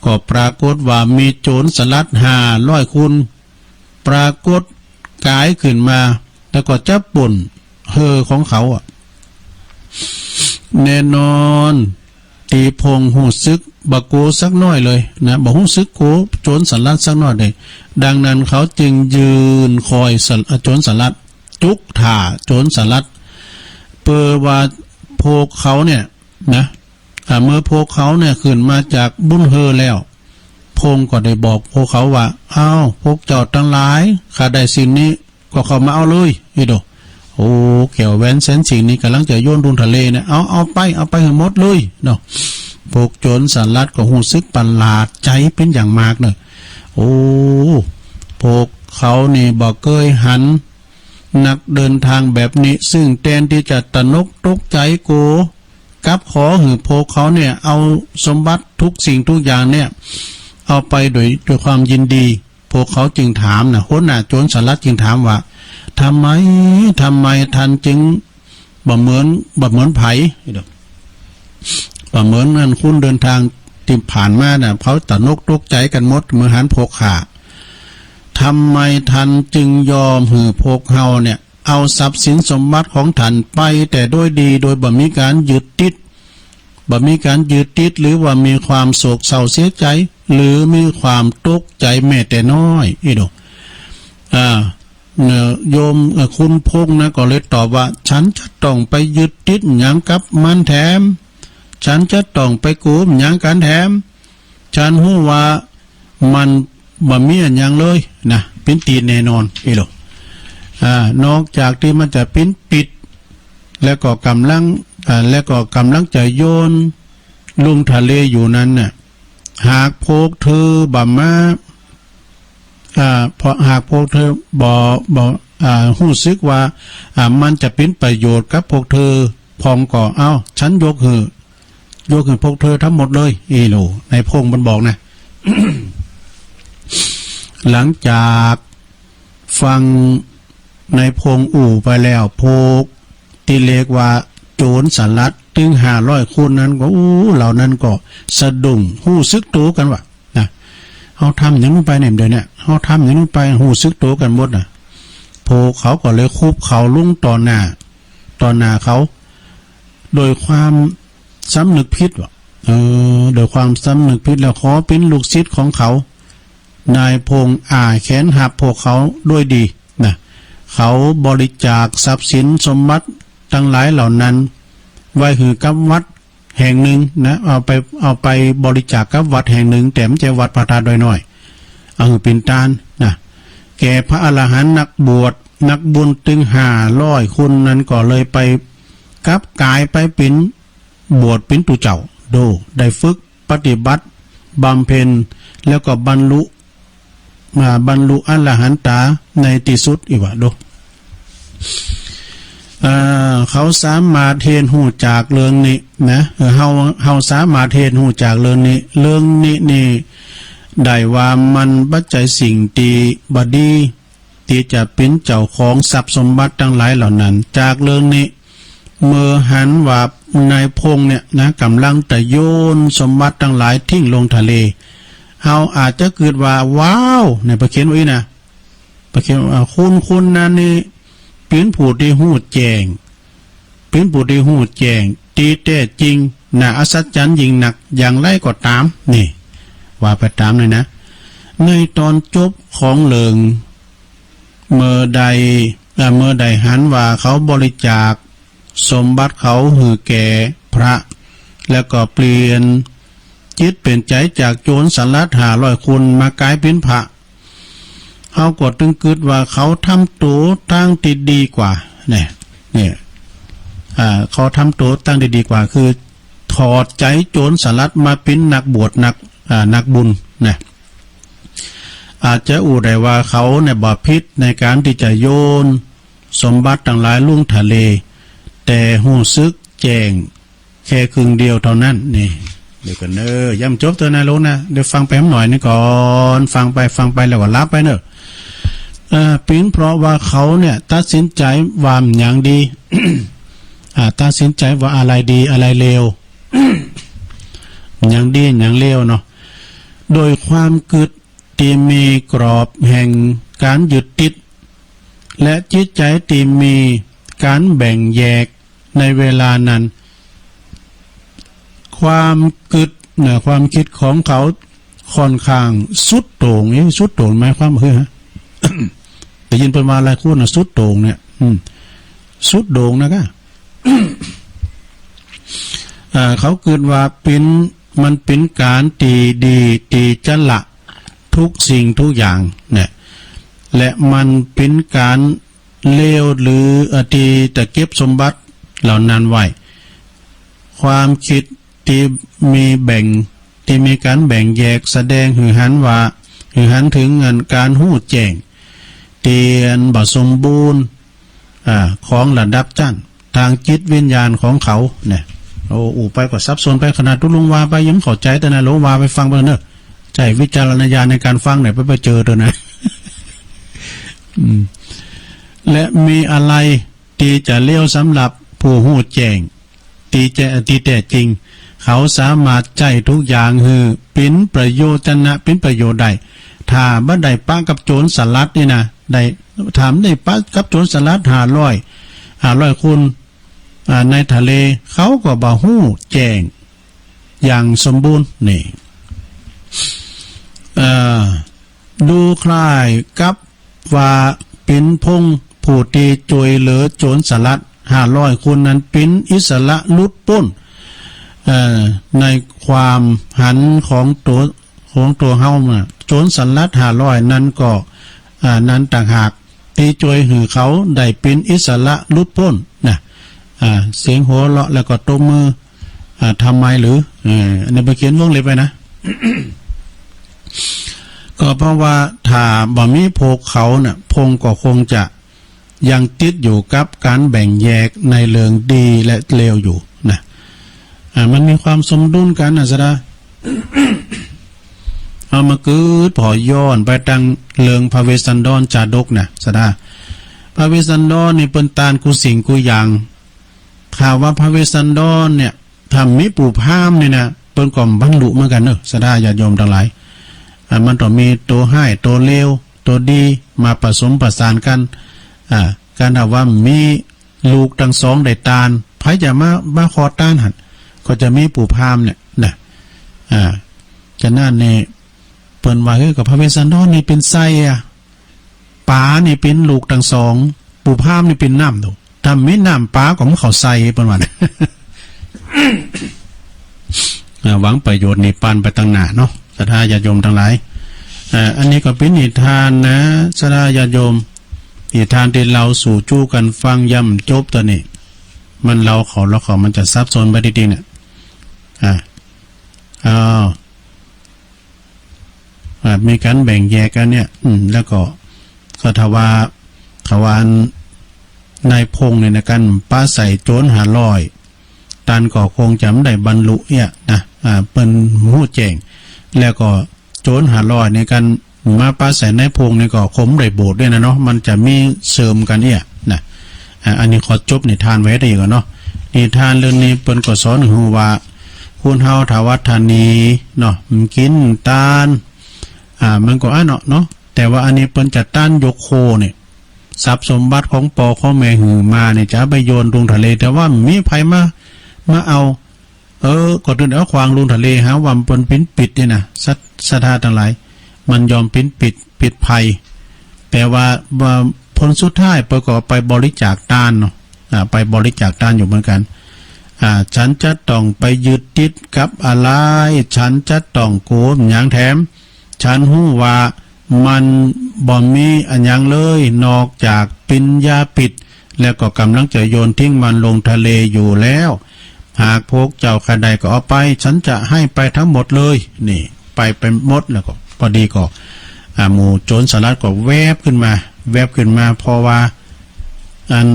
ก็ปรากฏว่ามีโจรสลัดห้าร้อยคน ปรากฏก๋ายขึ้นมา แล้วก็จะป้นเฮอของเขาอะ แน่นอน ตี้พงษ์ฮู้สึกบ่กั๋วสักหน้อยเลยนะ บ่ฮู้สึกกั๋วโจรสลัดสักหน้อยเลย ดังนั้นเขาจึงยืนคอยสะ โจรสลัด จุ๊กถ่าโจรสลัด เปื้อว่าพวกเขาเนี่ยนะ อ่า เมื่อพวกเขาเนี่ยขึ้นมาจากบุ้นเฮอแล้ว พงษ์ก็ได้บอกพวกเขาว่า อ้าว พวกเจ้าตังหลาย ข้าได้สิ่งนี้ ก็เข้ามาเอาเลย อีโด โอ้ แก้วแหวนแสนสิ่งนี้ก่ำลังจะโยนลงทะเลเนี่ย เอา เอาไป เอาไปหื้อหมดเลยเนาะ พวกโจรสลัดก็ฮู้สึกประหลาดใจ๋เป๋นอย่างมากเนาะ โอ้ พวกเขานี่บ่เกยหันนักเดินทางแบบนี้ ซึ่งแตนตี้จะตระหนกตกใจ๋กั๋ว กลับขอหื้อพวกเขาเนี่ย เอาสมบัติทุกสิ่งทุกอย่างเนี่ย เอาไปโดย ด้วยความยินดี พวกเขาจึงถามนะ หัวหน้าโจรสลัดจึงถามว่า ทำไม ทำไมท่านจึงบ่เหมือน บ่เหมือนใผ บ่เหมือนอันคนเดินทางตี้ผ่านมาน่ะ เขาตระหนกตกใจ๋กั๋นหมดเมื่อหันพวกข้า ทำไมท่านจึงยอมหื้อพวกเฮาเนี่ย เอาทรัพย์สินสมบัติของท่านไปแต่โดยดี โดยบ่มีก๋านยึดติด บ่มีก๋านยึดติด หรือว่ามีความโศกเศร้าเสียใจ๋ หรือมีความตกใจ๋แม้แต่น้อย อีโด อ่า เน่อ โยม เอ่อ คุณพงษ์นะ ก็เลยตอบว่า ฉันจะต้องไปยึดติดหยังกับมันแถม ฉันจะต้องไปกั๋วหยังกั๋นแถม ฉันฮู้ว่ามันบ่มีอะหยังเลยนะ เป๋นตี้แน่นอน อี้โหล อ่า นอกจากตี้มันจะเป๋นปิด แล้วก็ก่ำลัง อ่า แล้วก็ก่ำลังจะโยน ลงทะเลอยู่นั้นน่ะ หากพวกเธอบ่มา อ่า เพราะหากพวกเธอบ่ บ่ อ่า ฮู้สึกว่า อ่า มันจะเป๋นประโยชน์กับพวกเธอพ่องก็ เอ้า ฉันยกหื้อ ยกหื้อพวกเธอทั้งหมดเลย อี้โหล นายพงมันบอกนะ หลังจากฟังนายพงอู้ไปแล้ว พวกตี้เรียกว่าโจรสลัดตึงห้าร้อยคนนั้นก็ อู้ เหล่านั้นก็สะดุ้ง ฮู้สึกตั๋วกั๋นว่า นะ เฮาทำหยังลงไปเนี่ย เดี๋ยวเนี้ย เฮาทำหยังลงไป ฮู้สึกตั๋วกั๋นหมดน่ะ พวกเขาก็เลยคุกเข่าลงต่อหน้า ต่อหน้าเขา โดยความสำนึกผิดว่า เออ โดยความสำนึกผิดแล้วขอเป๋นลูกศิษย์ของเขา นายพงอ้าแขนฮับพวกเขาโดยดีนะ เขาบริจาคทรัพย์สินสมบัติตังหลายเหล่านั้น ไว้หื้อกับวัดแห่งหนึ่งนะ เอาไป เอาไปบริจาคกับวัดแห่งหนึ่ง แต่มันจะวัดพระธาตุดอยน้อย เอาหื้อเป๋นตานนะ แก่พระอรหันต์นักบวชนักบุญตึงห้าร้อยคนนั้นก็เลยไปกลับก๋ายไปเป๋น บวชเป๋นตุ๊เจ้า โด ได้ฝึกปฏิบัติบำเพ็ญ แล้วก็บรรลุ อ่า บรรลุอรหันตาในตี้สุดอี้ว่า โด อ่า เขาสามารถเฮียนฮู้จากเรื่องนี้นะ เออ เฮา เฮาสามารถเฮียนฮู้จากเรื่องนี้ เรื่องนี้นี่ ได้ว่ามันบ่ใจ้สิ่งตี้บ่ดี ตี้จะเป๋นเจ้าของทรัพย์สมบัติตังหลายเหล่านั้น จากเรื่องนี้ เมื่อหันว่านายพงเนี่ยนะ ก่ำลังจะโยนสมบัติตังหลายทิ้งลงทะเล เฮาอาจจะกึ๊ดว่า ว้าว เนี่ย ปะเขียนว่าอี้นะ ปะเขียนว่า คนคนนั้นนี่เป๋นผู้ตี้ฮู้แจ้ง เป๋นผู้ตี้ฮู้แจ้งตี้แต๊จริง น่าอัศจรรย์ยิ่งนัก อย่างไรก็ต๋าม นี่ ว่าไปต๋ามเลยนะ ในต๋อนจบของเรื่อง เมื่อได้ เอ่อ เมื่อได้หันว่าเขาบริจาคสมบัติเขาหื้อแก่พระ แล้วก็เปลี่ยนจิตเปลี่ยนใจ๋จากโจรสลัดห้าร้อยคนมาก๋ายเป๋นพระ เฮาก็ตึงกึ๊ดว่าเขาทำตั๋วตางตี้ดีกว่า เนี่ย เนี่ย อ่า เขาทำตั๋วตางตี้ดีกว่า คือถอดใจ๋โจรสลัดมาเป๋นนักบวชนัก อ่า นักบุญนะ อาจจะอู้ได้ว่าเขาเนี่ยบ่ผิดในก๋านตี้จะโยนสมบัติตังหลายลงทะเล แต่ฮู้สึกแจ้งแค่ครึ่งเดียวเท่านั้น นี่ เดี๋ยวก่อนเน่อ ย้ำจบเต๊อะนะลูกนะ เดี๋ยวฟังไปหน่อยนึ่งก่อน ฟังไป ฟังไปแล้วก็หลับไปเน่อ เอ่อ เป๋นเพราะว่าเขาเนี่ยตัดสินใจ๋ว่าหยังดี อ่า ตัดสินใจ๋ว่าอะไรดี อะไรเลว หยังดี หยังเลวเนาะ โดยความกึ๊ดตี้มีกรอบแห่งก๋านยึดติด และจิตใจ๋ตี้มีก๋านแบ่งแยกในเวลานั้น ความกึ๊ดนะ ความกึ๊ดของเขาค่อนข้างสุดโต่ง เอ๊ะ สุดโต่งหมายความว่าไงฮะ ได้ยินเปิ้นว่าหลายคนนะ สุดโต่งเนี่ย อืม สุดโต่งนะก้า อ่า เขากึ๊ดว่าเป๋น มันเป๋นก๋านตี้ดีตี้จะละทุกสิ่งทุกอย่างเนี่ย และมันเป๋นก๋านเลวหรือ เอ่อ ตี้จะเก็บสมบัติเหล่านั้นไว้ ความกึ๊ดตี้มีแบ่ง ตี้มีก๋านแบ่งแยกแสดงหื้อหันว่า หื้อหันเถิงอันก๋านฮู้แจ้ง ตี้อันบ่สมบูรณ์ อ่า ของระดับชั้นตางจิตวิญญาณของเขาเนี่ย โอ้ อู้ไปก็สับสนไป ขนาดตุ๊ลุงว่าไปยังเข้าใจ๋ แต่นะ ลุงว่าไปฟังไปเน่อ ใจ๊วิจารณญาณในก๋านฟังหน่อย ไป ไปเจอตั๋วนะ อืม และมีอะไรตี้จะเลวสำหรับผู้ฮู้แจ้ง ตี้จะ ตี้แต๊จริง เขาสามารถใจ๊ทุกอย่างหื้อเป๋นประโยชน์จะนะ เป๋นประโยชน์ได้ ถ้าบ่ได้ปะกับโจรสลัดนี่นะ ได้ ถ้าบ่ได้ปะกับโจรสลัดห้าร้อย ห้าร้อยคน อ่า ในทะเล เขาก็บ่ฮู้แจ้งอย่างสมบูรณ์ นี่ เอ่อ ดูคล้ายกับว่าเป๋นพงผู้ตี้จ้วยเหลือโจรสลัดห้าร้อยคนนั้นเป๋นอิสระหลุดป๊น เอ่อ ในความหันของตั๋ว ของตั๋วเฮามา โจรสลัดห้าร้อยนั้นก็ อ่า นั้นต่างหาก ตี้จ้วยหื้อเขาได้เป๋นอิสระหลุดป๊นนะ อ่า เสียงหัวเราะแล้วก็ตบมือ อ่า ทำไมหรือ เออ อันนี้เปิ้นเขียนวงเล็บไว้นะ ก็เพราะว่าถ้าบ่มีพวกเขาน่ะ พงก็คงจะยังติดอยู่กับก๋านแบ่งแยกในเรื่องดีและเลวอยู่นะ อ่า มันมีความสมดุลกั๋นนะสะดา เอามาเกิดผ่อย้อนไปตังเรื่องพระเวสสันดรจาดกนะสะดา พระเวสสันดรนี่เปิ้นต้านกู้สิ่งกู้อย่าง ถ้าว่าพระเวสสันดรเนี่ย ถ้ามีปู่พราหมณ์นี่นะ เปิ้นก็บรรลุเหมือนกั๋นเนาะ ศรัทธาญาติโยมตังหลาย อ่า มันต้องมีตั๋วฮ้าย ตั๋วเลว ตั๋วดี มาผสมประสานกั๋น อ่า ก๋านถ้าว่ามีลูกตังสองได้ต้าน ใผจะมา มาขอต้านหั้น ก็จะมีปู่พราหมณ์เนี่ยนะ อ่า ฉะนั้นนี่ เปิ้นว่า เฮ้ย ก็พระเวสสันดรนี่เป๋นไส้อะ ป๋านี่เป๋นลูกตังสอง ปู่พราหมณ์นี่เป๋นน้ำดู ถ้ามีน้ำป๋าก็บ่เข้าไส้ เปิ้นว่า อ่า หวังประโยชน์นิพพานไปตังหน้าเนาะ ศรัทธาญาติโยมตังหลาย อ่า อันนี้ก็เป๋นนิทานนะ ศรัทธาญาติโยม นิทานตี้เล่าสู่จู้กั๋นฟัง ย่ำจบต๋อนนี้ มันเล่าเขา เล่าเขา มันจะสับสนไปจริงๆ เนี่ย อ่า อ้าว อ่า มีก๋านแบ่งแยกกั๋นเนี่ย อืม แล้วก็ ก็ถ้าว่า ถ้าว่าอันนายพงเนี่ยนะ กั๋นปะใส่โจรห้าร้อย ต้านก็คงจะบ่ได้บรรลุเอี้ยนะ อ่า เปิ้นฮู้แจ้ง แล้วก็โจรห้าร้อยเนี่ย กั๋นมาปะใส่นายพงเนี่ย ก็คงบ่ได้โบสถ์ด้วยนะเนาะ มันจะมีเสริมกั๋นเอี้ยนะ อ่า อันนี้ขอจบนิทานไว้เต้าอี้ก่อนเนาะ นิทานเรื่องนี้เปิ้นก็สอนหื้อฮู้ว่า คนเฮาถ้าว่าตนีเนาะ มันกิ๋นต้าน อ่า มันก็อั้นเนาะเนาะ แต่ว่าอันนี้เปิ้นจะต้านยกโค่เนี่ย ทรัพย์สมบัติของป้อของแม่หื้อมาเนี่ย จะเอาไปโยนลงทะเล แต่ว่าบ่มีใผมา มาเอา เออ ก็ต้องเอาขว้างลงทะเล หาว่ามันเป๋นปิดเนี่ยนะ ศรัท ศรัทธาตังหลาย มันย่อมเป๋นปิด ปิดภัย แต่ว่า ว่าผลสุดท้ายเปิ้นก็เอาไปบริจาคต้านเนาะ อ่า ไปบริจาคต้านอยู่เหมือนกั๋น อ่า ฉันจะต้องไปยึดติดกับอะไร ฉันจะต้องกั๋วหยังแถม ฉันฮู้ว่ามันบ่มีอะหยังเลย นอกจากปิญญาปิด แล้วก็ก่ำลังจะโยนทิ้งมันลงทะเลอยู่แล้ว หากพวกเจ้าใค่ได้ก็เอาไป ฉันจะให้ไปทั้งหมดเลย นี่ ไป ไปหมด แล้วก็พอดีก็ อ่า หมู่โจรสลัดก็แวบขึ้นมา แวบขึ้นมา เพราะว่า อัน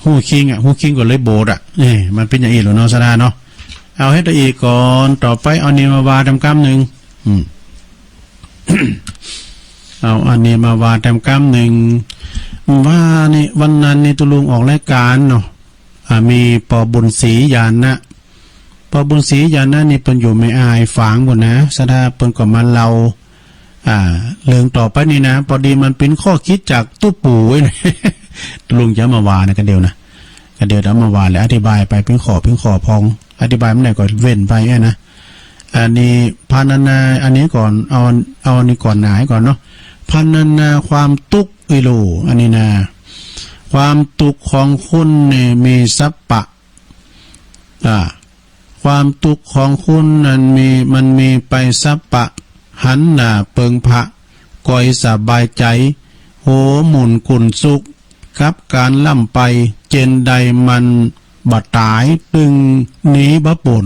ฮู้คิงอะ ฮู้คิงก็เลยโบสถ์อะ เอ้ย มันเป๋นอย่างอี้แหละเนาะ ศรัทธาเนาะ เอาเฮาเต้าอี้ก่อน ต่อไปเอาอันนี้มาว่าแถมกำนึ่ง อืม เอาอันนี้มาว่าแถมกำนึ่ง ว่านี่ วันนั้นนี่ตุ๊ลุงออกรายก๋านเนาะ อ่า มีป้อบุญศรีญาณะ ป้อบุญศรีญาณะนี่เปิ้นอยู่แม่อายฝางปู๊นนะ ศรัทธา เปิ้นก็มาเล่า อ่า เรื่องต่อไปนี่นะ พอดีมันเป๋นข้อคิดจากตุ๊ปู่เว้ย ตุ๊ลุงจะเอามาว่านะ กะเดี่ยวนะ กะเดี่ยวจะเอามาว่าแล้วอธิบายไปเป๋นข้อเป๋นข้อพอง อธิบายบ่ได้ก็เว้นไปอะนะ อันนี้พรรณนา อันนี้ก่อน เอา เอาอันนี้ก่อนหนาก่อนเนาะ พรรณนาความตุ๊กข์ อีหลู อันนี้นะ ความตุ๊กข์ของคุณนี่มีสัปปะ อ่า ความตุ๊กข์ของคุณนั้นมี มันมีไปสัปปะ หันหน้าเปิงพระ ก่อยสบายใจ๋ หัวหมุนกุนสุข กับก๋านล้ำไป เจนใดมันบ่ต๋าย ตึงหนีบ่ป๊น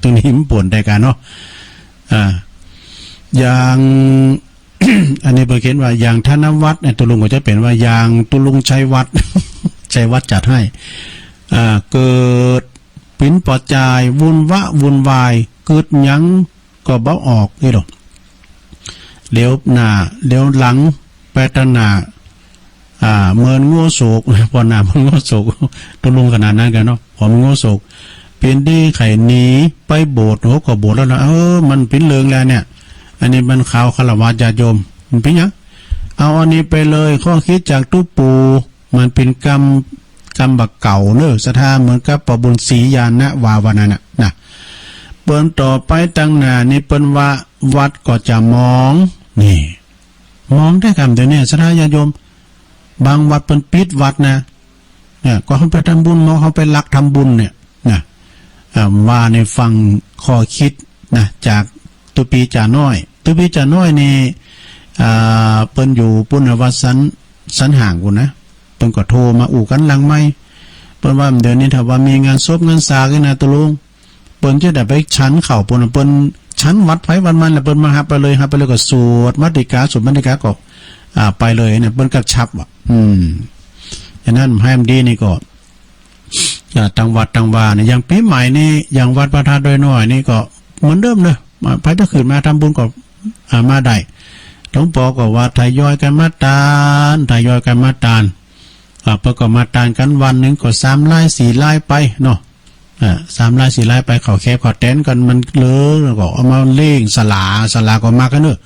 ตึงหนีบ่ป๊นได้กาเนาะ อ่า อย่าง อันนี้เปิ้นเขียนว่า อย่างธนวัฒน์เนี่ย ตุ๊ลุงก็จะเป๋นว่า อย่างตุ๊ลุงชัยวัฒน์ ชัยวัฒน์จัดให้ อ่า เกิด ปิ้นปอจาย วุ่นวะวุ่นวาย กึ๊ดหยังก็บ่ออก นี่ดอก เหลียวหน้า เหลียวหลัง ไปตางหน้า อ่า เหมือนงัวโศก ปอหน้าเหมือนงัวโศก ตุ๊ลุงขนาดนั้นกาเนาะ ผอมงัวโศก เป๋นตี้ใค่หนีไปโบสถ์ โห ก็โบสถ์แล้วนะ เออ มันเป๋นเรื่องแล้วเนี่ย อันนี้มันข่าวฆราวาสญาติโยม มันเป๋นหยัง เอาอันนี้ไปเลย ข้อคิดจากตุ๊ปู่ มันเป๋นกำ กำบ่าเก่าเน่อ ศรัทธา เหมือนกับป้อบุญศรีญาณะว่า ว่านั้นน่ะ นะ เปิ้นต่อไปตางหน้านี่เปิ้นว่า วัดก็จะมอง นี่ มองได้กำเดียวเนี่ย ศรัทธาญาติโยม บางวัดเปิ้นปิดวัดนะ เนี่ย ก็เฮาไปทำบุญ มองเฮาไปลักทำบุญเนี่ย นะ อ่า ว่าในฟังข้อคิด นะ จากตุ๊ปีจ่าน้อย ตุ๊ปีจ่าน้อยนี่ อ่า เปิ้นอยู่ปู๊นน่ะ วัดสัน สันห่างปู๊นนะ เปิ้นก็โทรมาอู้กั๋นหลังไมค์ เปิ้นว่าเดี๋ยวนี้ถ้าว่ามีงานศพงานสากันนะ ตกลง เปิ้นจะได้ไปฉันข้าวปู๊นน่ะ เปิ้นฉันวัดไผวัดมันแหละ เปิ้นมาฮับไปเลย ฮับไปเลยก็สวดมาติกา สวดมาติกาก็ อ่า ไปเลยเนี่ย เปิ้นก็ฉับอะ อืม ฉะนั้นให้มันดีนี่ก็ อ่า ตางวัดตางวาเนี่ย อย่างปี๋ใหม่นี่ อย่างวัดพระธาตุดอยน้อยนี่ก็เหมือนเดิมเนาะ มา ไผจะขึ้นมาทำบุญก็ อ่า มาได้ หลวงปอก็ว่าทยอยกั๋นมาตาน ทยอยกั๋นมาตาน อ่า เปิ้นก็มาตานกั๋นวันนึ่งก็สามรายสี่รายไปเนาะ อ่า สามรายสี่รายไป ข้าวแคบข้าวแตนกั๋นมันเหลือ แล้วก็เอามาเล่งศาลา ศาลาก็มากั๋นเนาะ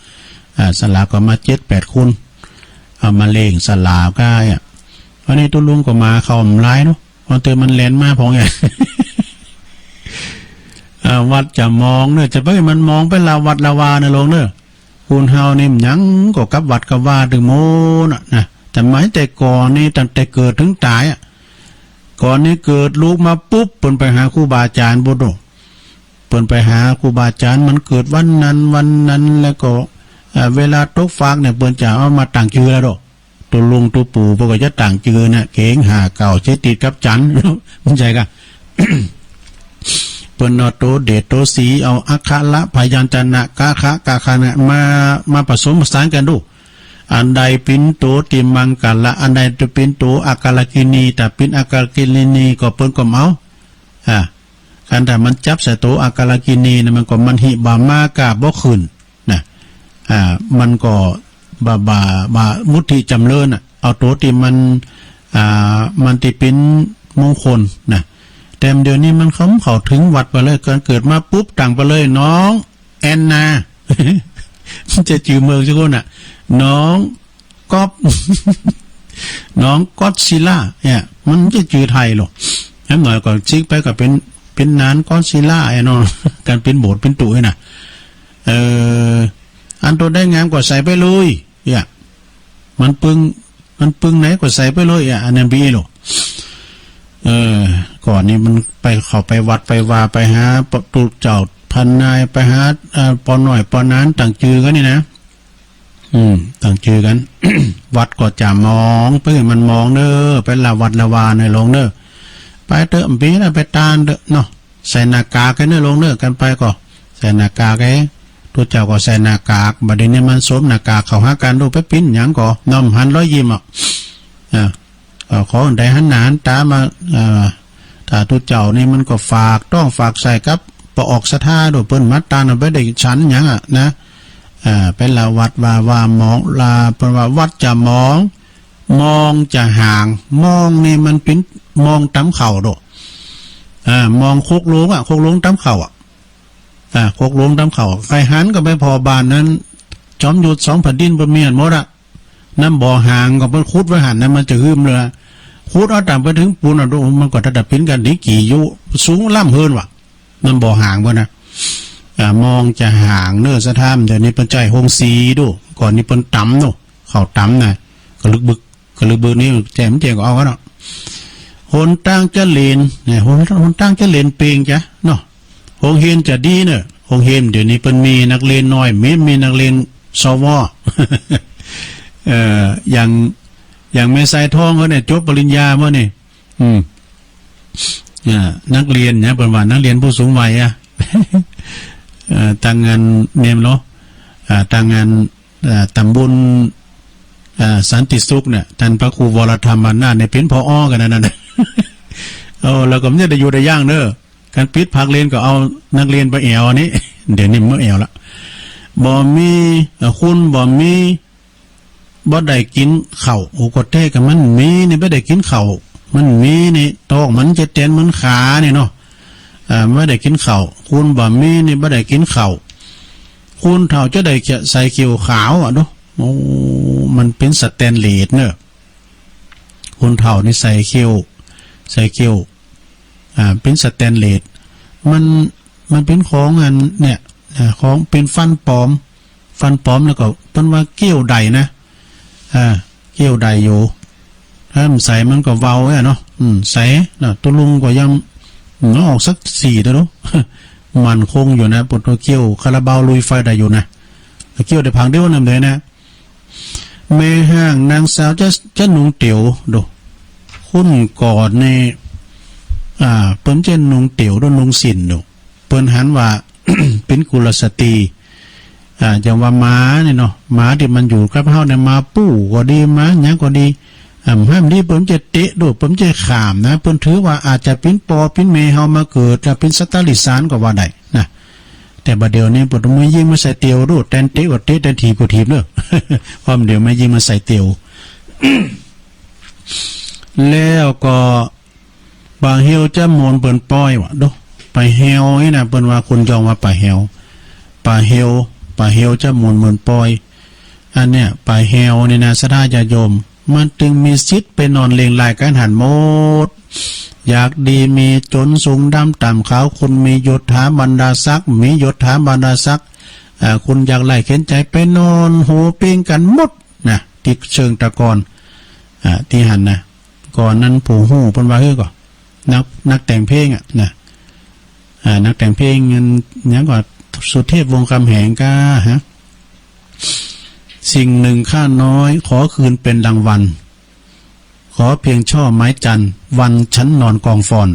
อ่า ศาลาก็มาเจ็ดแปดคน เอามาเล่งศาลาก้าอะ อันนี้ตุ๊ลุงก็มา ข้าวมันหลายเนาะ วันเติมมันแล่นมาพ่องเนี่ย อ่า วัดจะมองเนาะ จะไปมันมองไปละวัดละวาเนาะ ลงเนาะ คนเฮานี่มันยังก็กลับวัดกลับวาตึงหมดน่ะนะ แต่หมายแต่ก่อนนี่ ตั้งแต่เกิดเถิงต๋ายอะ ก่อนนี่เกิดลูกมาปุ๊บ เปิ้นไปหาครูบาอาจ๋ารย์โพดโด เปิ้นไปหาครูบาอาจ๋ารย์ มันเกิดวันนั้นวันนั้น แล้วก็ เอ่อ เวลาตกฟากเนี่ย เปิ้นจะเอามาตั้งจื้อแล้วโด ตุ๊ลุงตุ๊ปู่เปิ้นก็จะตั้งจื้อน่ะ เก๋งห้าเก้า เจ๊ติดกับจันทร์ มันใช่กะ เปิ้นเอาตั๋วเดชตั๋วศรี เอาอักขระพยัญชนะ กะขะ กะขะเนี่ย มา มาผสมผสานกั๋นดู อันใดเป๋นตั๋วตี้มังกละ อันใดจะเป๋นตั๋วอักขระกินี ถ้าเป๋นอักขระกินีก็เปิ้นก็เอา อ่า คันถ้ามันจับใส่ตั๋วอักขระกินีน่ะ มันก็มหิบ่ามาก้าบ่ขึ้นน่ะ อ่า มันก็บ่า บ่า บ่ามุทิจ๋ำเริญน่ะ เอาตั๋วตี้มัน อ่า มันตี้เป๋นมงคลน่ะ แต่เดี๋ยวนี้มันเข้า เข้าเถิงวัดไปเลย ก่อนเกิดมาปุ๊บตั้งไปเลย น้องแอนนา จะจื้อเมืองสักคนน่ะ น้อง ก๊อป น้องก็อดซิลล่าเนี่ย มันจะจื้อไทยหรอก แหมหน่อยก็ซิกไปก็เป๋น เป๋นหนานก็อดซิลล่าไอ้เนาะ กั๋นเป๋นโบสถ์เป๋นตุ๊นี่น่ะ เออ อันโตใดงามก็ใส่ไปเลย เนี่ย มันปึง มันปึงไหนก็ใส่ไปเลย อ่ะ อันนั้นปี้หรอก เออ ก่อนนี่มันไป เข้าไปวัดไปวา ไปหาตุ๊เจ้าพระนาย ไปหา เอ่อ ป้อน้อยป้อหนาน ตั้งจื้อกั๋นนี่นะ อืม ตั้งจื้อกั๋น วัดก็จะมอง เปิ้นมันมองเน้อ ไปละวัดละวาเน้อลงเน้อ ไปเต๊อะ บ่มีละ ไปตานเต๊อะเนาะ ใส่หน้ากากกั๋นเน้อลงเน้อ กั๋นไปก็ ใส่หน้ากากเอ้ ตุ๊เจ้าก็ใส่หน้ากาก บัดนี้มันสวมหน้ากากเข้าหากั๋น ดูไปปิ้นหยังก็ น้อมหันรอยยิ้มอ่ะ อ่า ก็ขอได้หันหน้าหันต๋ามา เอ่อ ถ้าตุ๊เจ้านี่มันก็ฝากต๊องฝากใส่กับป้อออกศรัทธาโดย เปิ้นมาตานเอาไปได้ฉันหยังอะนะ อ่า ไปละวัดวา วามอง ละ เปิ้นว่าวัดจะมอง มองจะห่าง มองนี่มันเป๋นมองต๋ำข้าวโด อ่า มองคกโลงอะ คกโลงต๋ำข้าวอะ อ่า คกโลงต๋ำข้าว ใผหันก็ไปผ่อบ้านนั้น จอมยุทธสองแผ่นดินเปิ้นมีหั้นหมดอะ น้ำบ่อห่างก็เปิ้นขุดไว้หั้นนะ มันจะหื้มเลย ขุดเอาต๋ามไปเถิงปู๊นอะ ดู มันก็ถ้าจะเป๋นกั๋นดีกี่ยุ สูงล้ำเฮิ่นว่ะ น้ำบ่อห่างเปิ้นนะ อ่า มองจะห่างเน้อ สะท้าน เดี๋ยวนี้เปิ้นใจ๊โฮงสีดู ก่อนนี้เปิ้นต๋ำเนาะ ข้าวต๋ำนะ กะลึกบึก กะลึกบึกนี่แจ่มแจ่มก็เอากั๋นเนาะ หนตางจะเหลน เนี่ย หน หนตางจะเหลนเปงจ๊ะเนาะ โฮงเฮียนจะดีเน้อ โฮงเฮียนเดี๋ยวนี้เปิ้นมีนักเรียนน้อย มี มีนักเรียน สว เอ่อ อย่าง อย่างแม่สายทองเขาเนี่ย จบปริญญามานี่ อืม อ่า นักเรียนเนี่ย เปิ้นว่านักเรียนผู้สูงวัยอะ เอ่อ ตางงานเนมเนาะ อ่า ตางงาน เอ่อ ต๋ำบล เอ่อ สันติสุขเนี่ย ต้านพระครูวรธรรมนาถเนี่ย เป๋น ผอ กั๋นนั่นน่ะ โอ้ แล้วก็มันจะได้อยู่ได้อย่างเน้อ กั๋นปิดภาคเรียนก็เอานักเรียนไปแอ่วอันนี้ เดี๋ยวนี้บ่แอ่วละ บ่มี เอ่อ คนบ่มี บ่ได้กิ๋นข้าว โอ้ ก็แต๊กะมันมีนี่ บ่ได้กิ๋นข้าว มันมีนี่ ต๊องมันจะแตนเหมือนขานี่เนาะ อ่า บ่ได้กิ๋นข้าว คนบ่มีนี่ บ่ได้กิ๋นข้าว คนเฒ่าจะได้ใส่เขี้ยวขาวอะเนาะ โอ้ มันเป๋นสแตนเลสเน้อ คนเฒ่านี่ใส่เขี้ยว ใส่เขี้ยว อ่า เป๋นสแตนเลส มัน มันเป๋นของอันเนี่ย อ่า ของเป๋นฟันป๋อม ฟันป๋อมแล้วก็เปิ้นว่าเกี้ยวได้นะ อ่า เกี้ยวได้อยู่ ถ้ามันใส่มันก็เบาอะเนาะ อืม ใส่นะ ตุ๊ลุงก็ยัง อืม ออกสักสี่เต๊อะเนาะ มั่นคงอยู่นะ ปวดตัวเกี้ยวคาราบาวลุยไฟได้อยู่นะ เกี้ยวได้ผางเดียวนั่นเลยนะ แม่ฮ้างนางสาวจะ จะนุ่งเตียวดู คนก่อนนี่ อ่า เปิ้นจะนุ่งเตียวดู นุ่งสิ้นดู เปิ้นหันว่า เป๋นกุลสตรี อ่า อย่างว่าหมาเนี่ยเนาะ หมาตี้มันอยู่กับเฮาเนี่ย หมาปู้ก็ดี หมาหยังก็ดี อ่า ห้ามดี เปิ้นจะเตะดู เปิ้นจะข่ามนะ เปิ้นถือว่าอาจจะเป๋นป้อเป๋นแม่เฮามาเกิด จะเป๋นสัตว์เดรัจฉานก็ว่าได้นะ แต่บ่าเดี่ยวนี้เปิ้นเอาแม่ญิงมาใส่เตียวดู แตนเตะก็เตะ แตนถีบก็ถีบเนาะ เพราะเดี๋ยวแม่ญิงมาใส่เตียว แล้วก็ ป๋าเฮวจะโมนเปิ้นป้อยว่าดู ป๋าเฮวนี่นะ เปิ้นว่าคนยองว่าป๋าเฮว ป๋าเฮว ป๋าเฮวจะโมนเปิ้นป้อย อันเนี้ย ป๋าเฮวนี่นะ ศรัทธาญาติโยม มันตึงมีสิทธิ์ไปนอนเล็งรายก๋านหันหมด อยากดีมีจ๋น สูงดำต่ำขาว คนมียศถาบรรดาศักดิ์ มียศถาบรรดาศักดิ์ อ่า คนอยากไร้เข็ญใจ๋ไปนอนโหเป้งกั๋นหมดนะ ตี้เชิงตะกอน อ่า ตี้หั้นนะ ก่อนนั้นผู้ฮู้เปิ้นว่า เฮ้ย ก็ นัก นักแต่งเพลงอะนะ อ่า นักแต่งเพลงเงินหยังก็ สุเทพ วงศ์คำแหงก้า ฮะ สิ่งหนึ่งข้าน้อยขอคืนเป็นรางวัล ขอเพียงช่อไม้จันทร์ วันฉันนอนกองฟอน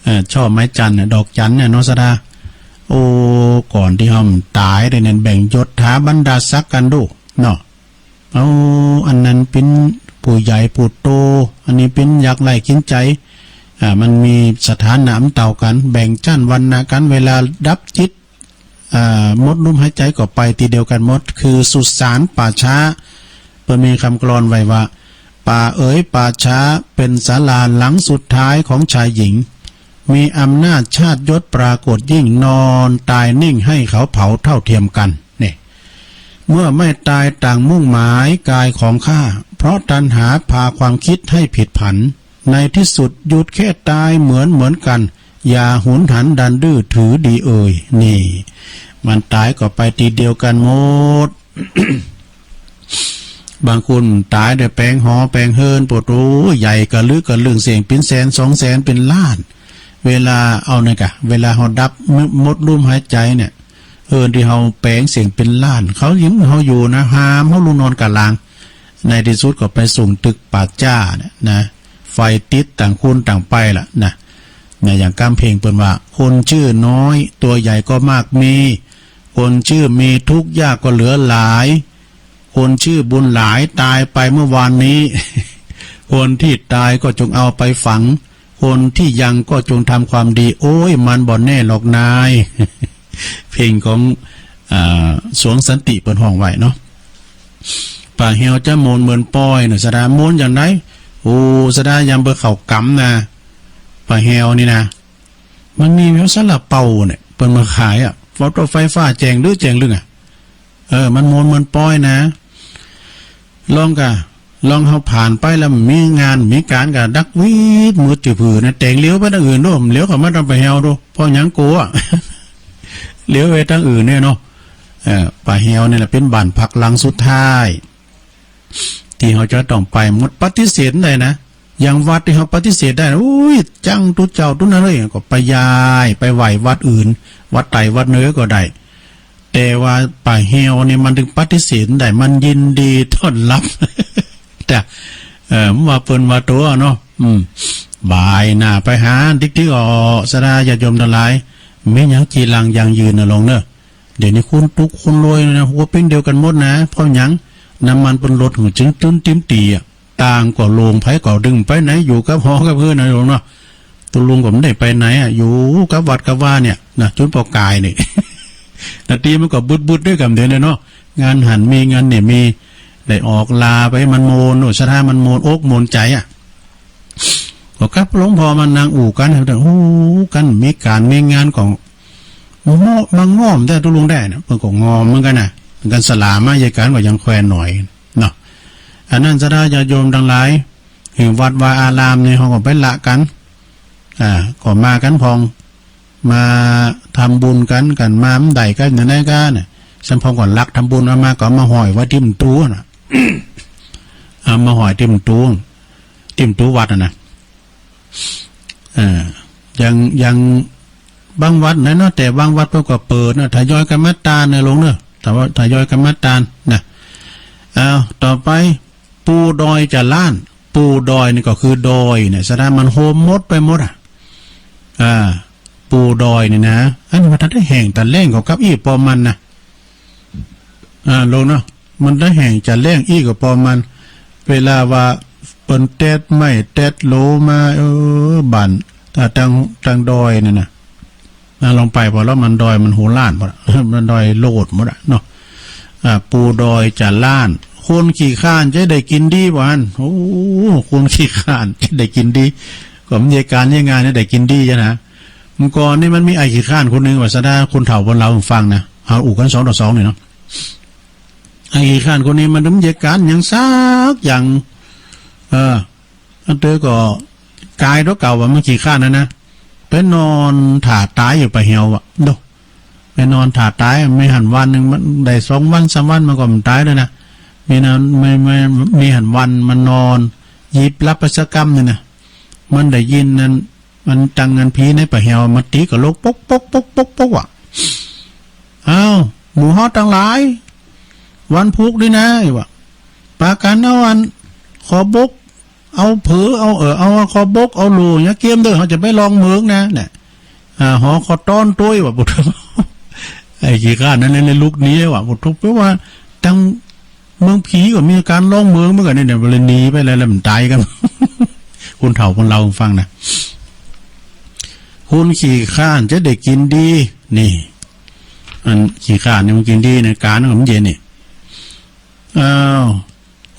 เออ ช่อไม้จันทร์น่ะ ดอกจันทร์เนี่ยเนาะ ศรัทธา โอ้ ก่อนตี้เฮาต๋ายเด้อเนี่ย แบ่งยศถาบรรดาศักดิ์กั๋นดูเนาะ เอา อันนั้นเป๋นผู้ใหญ่ผู้โต อันนี้เป๋นอยากไร้เข็ญใจ๋ อ่า มันมีสถานะมันเต้ากั๋น แบ่งจั้นวรรณะกั๋น เวลาดับจิต อ่า หมดลมหายใจ๋ก็ไปตี้เดียวกั๋นหมด คือสุสานป่าช้า เปิ้นมีกำกลอนไว้ว่า ป่าเอ๋ยป่าช้าเป๋นศาลาหลังสุดท้ายของชายหญิง มีอำนาจชาติยศปรากฏยิ่ง นอนต๋ายนิ่งหื้อเขาเผาเท่าเทียมกั๋น นี่ เมื่อไม่ตายต่างมุ่งหมายกายของข้า เพราะตัณหาพาความคิดให้ผิดผัน ในที่สุดหยุดแค่ต๋ายเหมือนเหมือนกั๋น อย่าหุนหันดันดื้อถือดีเอ่ย นี่ มันต๋ายก็ไปตี้เดียวกั๋นหมด บางคนต๋ายได้แป๋งหอแป๋งเฮือน โผใหญ่กะลึกกะลึง เสี้ยงเป๋นแสนสองแสนเป๋นล้าน เวลา เอาเนี่ยกะ เวลาเฮาดับ หมดลมหายใจ๋เนี่ย เฮือนตี้เฮาแป๋งเสี้ยงเป๋นล้าน เขายังหื้อเฮาอยู่นะ ห้ามเฮาลุกนอนก้าล่าง ในตี้สุดก็ไปส่งตึกป่าจ๊าเนี่ยนะ ไฟติด ต่างคนต่างไปละนะ นะ อย่างกำเพลงเปิ้นว่า คนชื่อน้อย ตัวใหญ่ก็มากมี คนชื่อมี ทุกข์ยากก็เหลือหลาย คนชื่อบุญหลายต๋ายไปเมื่อวานนี้ คนที่ต๋ายก็จงเอาไปฝัง คนที่ยังก็จงทำความดี โอ้ย มันบ่แน่หรอกนาย เพลงของ อ่า สวงสันติเปิ้นฮ้องไว้เนาะ ป่าเฮวจะโมนเปิ้นป้อยเนาะ ศรัทธา โมนอย่างใด โอ้ ศรัทธา ยามเปิ้นเข้ากำนะ ป่าเฮวนี่นะ มันมีแมวซาลาเปาเนี่ย เปิ้นมาขายอะ เฝ้าเตาไฟฟ้าแจ้งลึแจ้งลึอะ เออ มันโมนเปิ้นป้อยนะ ลองกะ ลองเฮาผ่านไปแล้วมีงานมีก๋านกะดักวีดมืดจื้อผือนะ แตงเหลียวไปตางอื่นโด เหลียวเข้ามาตางป่าเฮวโด เพราะหยังกั๋ว เหลียวไปตางอื่นเนี่ยเนาะ เออ ป่าเฮวเนี่ยแหละเป๋นบ้านพักหลังสุดท้าย ตี้เฮาจะต้องไป หมด ปฏิเสธได้นะ อย่างวัดตี้เฮาปฏิเสธได้ อุ้ย จั้งตุ๊เจ้าตุ๊นั้นเลย ก็ไปย้าย ไปไหว้วัดอื่น วัดใต้วัดเหนือก็ได้ แต่ว่าป่าเฮวนี่มันตึงปฏิเสธได้ มันยินดีต้อนรับ จ้ะ เออ ว่าเปิ้นว่าตั๋วเนาะ อืม บ่ายหน้าไปหาติ๊กๆ อ่อ ศรัทธาญาติโยมตังหลาย มีหยังจีรังยั่งยืนนะลองเนาะ เดี๋ยวนี้คนตุ๊กคนรวยนะ หัวเป๋นเดียวกั๋นหมดนะ เพราะหยัง น้ำมันเปิ้นลดหื้อจึงตึ้นติมตี๋อะ ต่างก็โล่ง ไผก็บ่ดึงไปไหน อยู่กับหอกับเฮือนนะลองเนาะ ตุ๊ลุงก็บ่ได้ไปไหนอะ อยู่กับวัดกับวาเนี่ยนะ จุนปอกายนี่ นาตี้มันก็บึดๆ ด้วยกั๋นเดี๋ยวนี้เนาะ งานหั้นมี งานนี่มี ได้ออกลาไป มันโมน โอ้ ศรัทธามันโมนอกโมนใจ๋อะ ก็กับหลวงพ่อมานั่งอู้กั๋น โอ้ กั๋นมีก๋านมีงานก็ มะม่วง มะง่อมแต๊ตุ๊ลุงแต๊นะ เปิ้นก็งอมเหมือนกั๋นนะ เหมือนกั๋น สลามาเยียะกั๋นก็ยังแควนหน่อยเนาะ อันนั้นศรัทธาญาติโยมตังหลาย หื้อวัดวาอารามนี่เฮาก็ไปละกั๋น อ่า ก็มากั๋นพ่อง มาทำบุญกั๋น กั๋นมาบ่ได้กั๋น อย่างใดกั๋นน่ะ สำพ่องก็ลักทำบุญเอามา ก็เอามาห้อยไว้ตี้ประตู๋น่ะ เอามาห้อยตี้ประตู๋ ตี้ประตู๋วัดน่ะนะ เออ อย่าง อย่างบางวัดนะเนาะ แต่บางวัดเปิ้นก็เปิดนะ ทยอยกั๋นมาตานนะลงเนาะ แต่ว่าทยอยกั๋นมาตานนะ อ้าว ต่อไป ปู่ดอยจ๋าล้าน ปู่ดอยนี่ก็คือดอยเนี่ย สะดามันโฮมหมดไปหมดอะ อ่า ปู่ดอยนี่นะ อันนี้มันตันได้แห่งตะแหล่งของกับอี้ปอมันนะ อ่า ลงเนาะ มันได้แห่งจ๋าแหล่งอี้ก็ปอมัน เวลาว่าเปิ้นแต๊ดไม้แต๊ดโหลมา เออ บ้าน อ่า ตาง ตางดอยนั่นน่ะ นะ ลองไปพอแล้วมันดอยมันโหล้านหมดอะ มันดอยโลดหมดอะเนาะ อ่า ปู่ดอยจ๋าล้าน คนขี้คร้านจะได้กิ๋นดีบ่าหั้น โอ้ คนขี้คร้านจะได้กิ๋นดี ก็มันเยียะก๋านเยียะงานจะได้กิ๋นดีจ้ะนะ เมื่อก่อนนี่มันมีไอ้ขี้คร้านคนหนึ่งว่าสะดาคนเฒ่าบนลาวฟังนะ เอาอู้กั๋นสองต่อสองนี่เนาะ ไอ้ขี้คร้านคนนี้มันบ่เยียะก๋านหยังสักอย่าง เออ อันเตอก็ก๋ายตั๋วเก่าว่ามันขี้คร้านนั่นนะ ไปนอนถ่าต๋ายอยู่ป่าแหวอะ โด ไปนอนถ่าต๋าย บ่หันวันหนึ่งมันได้สองวันสามวันมันก็บ่ต๋ายเลยนะ มีนะ บ่ บ่ บ่หันวันมันนอน หยิบหลับไปสักกำนี่นะ มันได้ยินนั่น มันตังอันผีในป่าแหวมาตี๋กะโหลก ป๊ก ป๊ก ป๊ก ป๊ก ป๊ก ว่ะ อ้าว หมู่เฮาตังหลาย วันพูกนี่นะ ว่า ปากั๋นเอาอัน คอบก เอาเผอ เอา เออ เอาคอบก เอาโหล่ เยียะเกียมเต๊อะ เฮาจะไปลองเมืองนะ เนี่ย อ่า หอข้าวต้อนตวย ว่า ปุโธ ไอ้ขี้คร้านนั่นเลยลุกหนี ว่า ปุโธ แปลว่าตัง เมืองผีก็มีก๋านลองเมืองเหมือนกั๋นนี่ เนี่ย บ่เลยหนีไปแล้ว แล้วมันต๋ายกั๋น คนเฒ่าคนลาวฟังนะ คนขี้คร้านจะได้กิ๋นดี นี่ อันขี้คร้านนี่มันกิ๋นดีนะ ก๋านมันเย็นนี่ อ้าว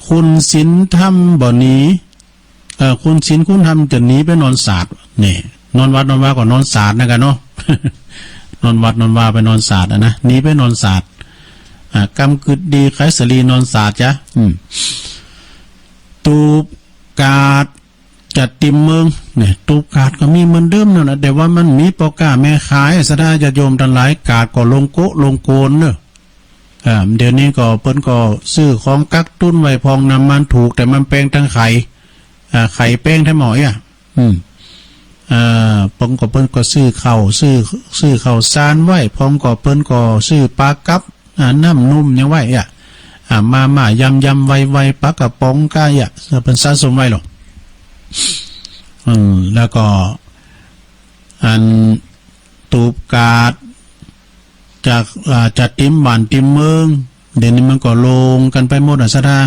คนศีลธรรมบ่หนี เอ่อ คนศีลคนธรรมจะหนีไปนอนสาด นี่ นอนวัดนอนวาก็นอนสาดนะกั๋นเนาะ นอนวัดนอนวาไปนอนสาดอะนะ หนีไปนอนสาด อ่า กำกึ๊ดดีใค่สะหลีนอนสาดจ้ะ อืม ตูบกาดจะติ่มเมือง เนี่ย ตูบกาดก็มีเหมือนเดิมนั่นแหละ แต่ว่ามันมีป้อก๊าแม่ขาย สะดาญาติโยมตังหลาย กาดก็ลงโก๊ะลงโกนเนอะ อ่า เดี๋ยวนี้ก็เปิ้นก็ซื้อของกักตุนไว้พอง น้ำมันถูก แต่มันแปงตังไข่ อ่า ไข่แปงแท้หมออ่ะ อืม อ่า พองก็เปิ้นก็ซื้อข้าว ซื้อ ซื้อข้าวสารไว้ พองก็เปิ้นก็ซื้อปลากับ อ่า น้ำนุ่มหยังไว้อ่ะ อ่า มาม่ายำยำไวไว ปลากระป๋องก้าอ่ะ เปิ้นสะสมไว้หรอก อืม แล้วก็ อันตูบกาด จาก อ่า จะติ่มบ้านติ่มเมือง เดี๋ยวนี้มันก็ลงกั๋นไปหมดอะ สะดา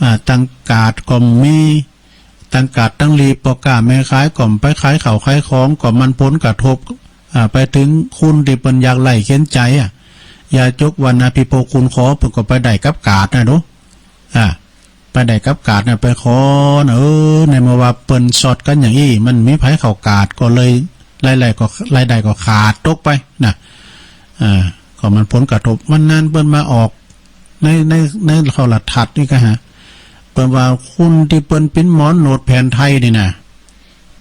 อ่า ตังกาดก็มี ตังกาดตังหลีบ ป้อก๊าแม่ขายก็ไปขายข้าวขายของ ก็มันผลกระทบ อ่า ไปเถิงคนตี้เปิ้นยากไร้เข็ญใจ๋อะ ยาจกวรรณะพิภพคุณขอ เปิ้นก็ไปได้กับกาดนะดู อ่า ไปได้กับกาดนะ ไปขอนะ เออ ในเมื่อว่าเปิ้นซอดกั๋นอย่างอี้ มันบ่มีใผเข้ากาด ก็เลยรายได้ก็ รายได้ก็ขาดตกไปนะ อ่า ก็มันผลกระทบ วันนั้นเปิ้นมาออกใน ใน ในโทรทัศน์นี่ก็ฮะ เปิ้นว่าคนตี้เปิ้นปิ้นหมอนโหนดแผนไทยนี่นะ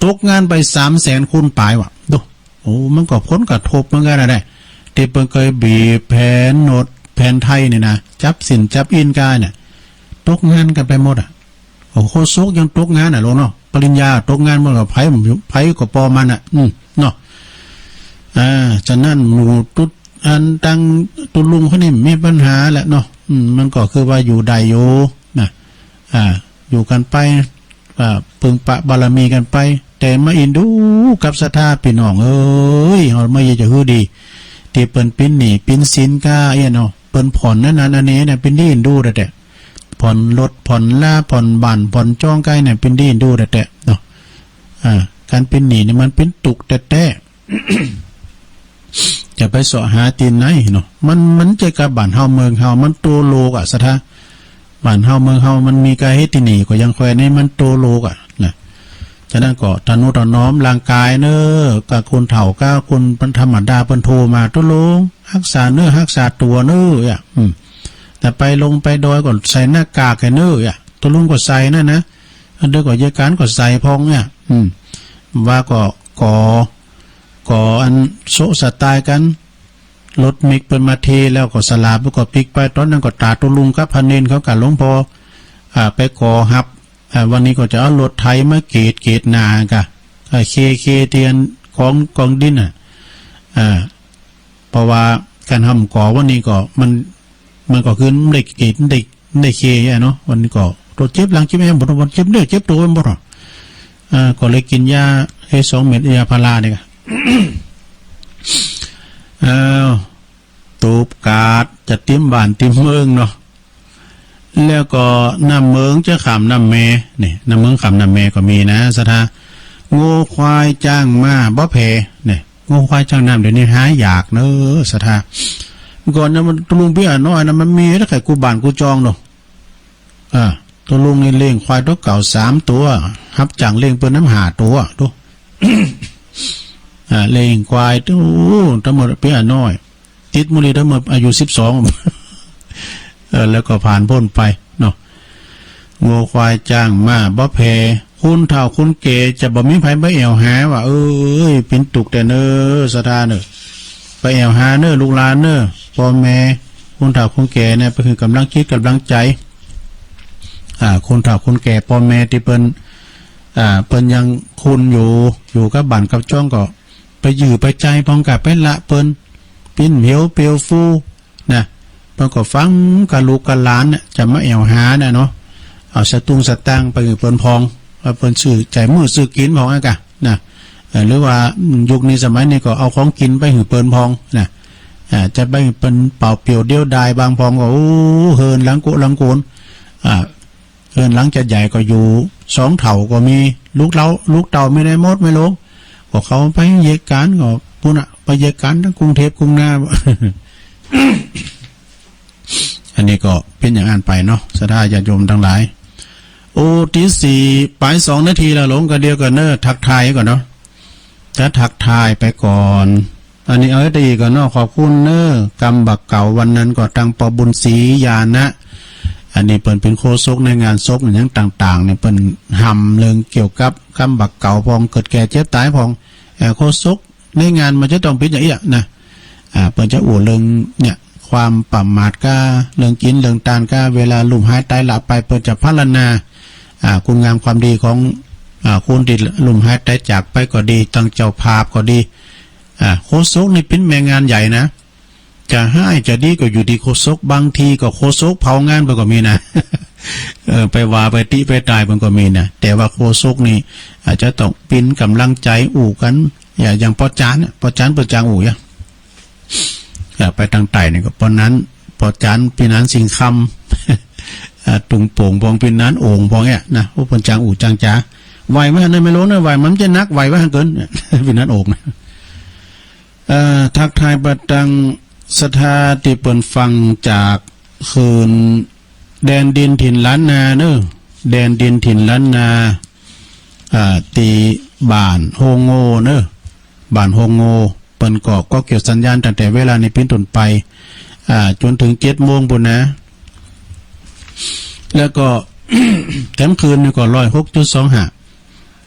ตกงานไปสามแสนคนป๋ายว่ะ ดู โอ้ มันก็ผลกระทบเหมือนกั๋นนะเนี่ย ตี้เปิ้นเกยบีบแผนโหนดแผนไทยนี่นะ จับสิ้นจับอิ้นก้าเนี่ย ตกงานกั๋นไปหมดอะ โอ้ โฆษกยังตกงานอะ โลเนาะ ปริญญาตกงานหมด ก็ใผ ใผก็ปอมันอะ อืม เนาะ อ่า ฉะนั้นหมู่ตุ๊ด อันตังตุ๊ลุงเขานี่มีปัญหาแหละเนาะ อืม มันก็คือว่าอยู่ได้อยู่นะ อ่า อยู่กั๋นไป อ่า ปึงปะบารมีกั๋นไป แต่มาอินดูกับศรัทธาปี้น้องเอ๋ย เฮาบ่อยากจะหื้อดี ตี้เปิ้นปิ้นหนี้ปิ้นสินก้าเอี้ยเนาะ เปิ้นผ่อนอันนั้นอันนี้เนี่ย ปิ้นดีอินดูแต๊ๆ ผ่อนรถผ่อนลา ผ่อนบ้านผ่อนจองก้าเนี่ย ปิ้นดีอินดูแต๊ๆ เนาะ อ่า ก๋านปิ้นหนี้นี่มันปิ้นตุ๊กข์แต๊ๆ จะไปเซาะหาตี้ไหนเนาะ มัน มันจะกับบ้านเฮาเมืองเฮา มันตั๋วโลกอะ ศรัทธา บ้านเฮาเมืองเฮา มันมีก้าเหตุตี้นี่ ก็ยังแคว่นนี่มันตั๋วโลกอะนะ ฉะนั้นก็ทะนุถนอมร่างกายเน้อ กับคนเฒ่า กับคนธรรมดา เปิ้นโทรมา ตุ๊ลุง ฮักษาเนื้อฮักษาตั๋วเน้อ อ่ะ อืม แต่ไปลงไปดอยก็ใส่หน้ากากแก่เน้อ อ่ะ ตุ๊ลุงก็ใส่นั่นนะ อันเดียวก็เยียะก๋านก็ใส่พ่องเนี่ย อืม ว่าก็ก่อ ก่ออันโซะสะตายกั๋น รถเมล์เปิ้นมาเทแล้วก็สลาบ แล้วก็ปิ๊กไป ต๋อนนั้นก็ต๋าตุ๊ลุงกับพระเณรเขากับหลวงพ่อ อ่า ไปก่อฮับ อ่า วันนี้ก็จะเอารถไถมาเกต เกตนาก้า อ่า เค เคเตียนของกองดินน่ะ อ่า เพราะว่าก๋านทำก่อวันนี้ก็มัน มันก็คือมันได้เกต มันได้ ได้เคอะเนาะ วันนี้ก็ตัวเจ็บหลังเจ็บแอ้มบ่ วันเจ็บเนื้อเจ็บตั๋วไปหมดอะ อ่า ก็เลยกิ๋นยาเคสองเม็ด ยาพาราเนี่ยกะ อ้าว ตูบกาดจะติมบ้านติมเมืองเนาะ แล้วก็น้ำเมืองจะข้ามน้ำแม นี่ น้ำเมืองข้ามน้ำแมก็มีนะ ศรัทธา งัวควายจ้างม้าบ่แผ่ นี่ งัวควายจ้างน้ำเดี๋ยวนี้หายากเนอะ ศรัทธา ก่อนนะมัน ตุ๊ลุงเปี้ยน้อยนะ มันมีแต่ไข่กู้บ้านกู้จองเนาะ อ่า ตุ๊ลุงนี่เลี้ยงควายตั๋วเก่าสามตั๋ว ฮับจ้างเลี้ยงเปิ้นนำห้าตั๋ว ดู อ่า เลี้ยงควาย โอ้ ตังหมดเปี้ยน้อย ติดหมู่นี้ตังหมดอายุสิบสอง เออ แล้วก็ผ่านป๊นไปเนาะ งัวควายจ้างม้าบ่แผ่ คนเฒ่าคนแก่จะบ่มีใผไปแอ่วหาว่า เอ้ย เป๋นตุ๊กข์แต๊เน่อ ศรัทธาเน่อ ไปแอ่วหาเน่อ ลูกหลานเน่อ ป้อแม่ คนเฒ่าคนแก่เนี่ย ไปหื้อก๋ำลังจิตก๋ำลังใจ๋ อ่า คนเฒ่าคนแก่ป้อแม่ตี้เปิ้น อ่า เปิ้นยังคุนอยู่ อยู่กับบ้านกับจองก็ ไปยื้อไปใจ๋พ่องกะ ไปละเปิ้น ปิ้นเหียวเปลวฟู นะ เปิ้นก็ฟังกับลูกกับหลานเนี่ย จะมาแอ่วหาเนี่ยเนาะ เอาสตุ้งสตางค์ไปหื้อเปิ้นพ่อง ว่าเปิ้นซื้อใจ๋มื้อซื้อกิ๋นพ่องอะกะ นะ เอ่อ หรือว่า อืม ยุคนี้สมัยนี้ก็เอาของกิ๋นไปหื้อเปิ้นพ่อง นะ อ่า จะไปหื้อเปิ้นเปล่าเปลี่ยวเดียวดาย บางพ่องก็ โอ้ เหินหลังโกะหลังโกน อ่า เฮือนหลังจะใหญ่ก็อยู่สองเฒ่าก็มี ลูกเต้า ลูกเต้ามีได้หมดแม่หลวง ก็เขาไปเยียะก๋านก็ปู๊นน่ะ ไปเยียะก๋านตึงกรุงเทพฯกรุงนา อันนี้ก็เป๋นอย่างอั้นไปเนาะ ศรัทธาญาติโยมตังหลาย โอ้ ตีสี่ป๋ายสองนาทีแล้ว หลวง ก็เดี๋ยวก่อนเน้อ ทักทายก่อนเนาะ จะทักทายไปก่อน อันนี้เอาไว้ตีก่อนเนาะ ขอบคุณเน้อ กำบ่าเก๋าวันนั้นก็ตังปอบุญศรีญาณะ อันนี้เปิ้นเป๋นโฆษกในงานศพอะหยังต่างๆ เนี่ย เปิ้นหำเรื่องเกี่ยวกับกำบ่าเก๋าพ่อง เกิดแก่เจ็บต๋ายพ่อง เอ่อ โฆษกในงานมันจะต้องเป๋นอย่างอี้อะนะ อ่า เปิ้นจะอู้เรื่องเนี่ย ความประมาทก้า เรื่องกิ๋นเรื่องตานก้า เวลาลุ่มหายต๋ายละไป เปิ้นจะพรรณนา อ่า คุณงามความดีของ อ่า คนตี้ลุ่มหายต๋ายจากไปก็ดี ตังเจ้าภาพก็ดี อ่า โฆษกนี่เป๋นแม่งานใหญ่นะ จะฮ้ายจะดีก็อยู่ตี้โฆษก บางทีก็โฆษกเผางานไปก็มีนะ เออ ไปว่าไปติไปต้ายมันก็มีนะ แต่ว่าโฆษกนี่อาจจะต้องเป๋นก๋ำลังใจ๋อู้กั๋น อย่าง อย่างป้อจ๋ารย์น่ะ ป้อจ๋ารย์เปิ้นจ้างอู้อะ อ่า ไปตางใต้นี่ก็ป้อหนาน ป้อจ๋ารย์ปี้หนานสิงห์คำ อ่า ตุงโป่งพ่อง ปี้หนานโอ่งพ่องเนี่ยนะ โอ้ เปิ้นจ้างอู้จ้างจ๋า ไหวไหมนะ แม่หลวงเน้อ ไหว มันจะหนัก ไหวไว้หั่นเกิน ปี้หนานโอ่งนะ เอ่อ ทักทายไปตังศรัทธาตี้เปิ้นฟังจากคลื่นแดนดินถิ่นล้านนาเน้อ แดนดินถิ่นล้านนา อ่า ตี้บ้านโฮงโง่เน้อ บ้านโฮงโง่ เปิ้นก็ ก็เกี่ยวสัญญาณตั้งแต่เวลานี้เป๋นต้นไป อ่า จ๋นเถิงเจ็ดโมงปู๊นนะ แล้วก็ แถมคลื่นนี่ก็ ร้อยหกจุดสองห้า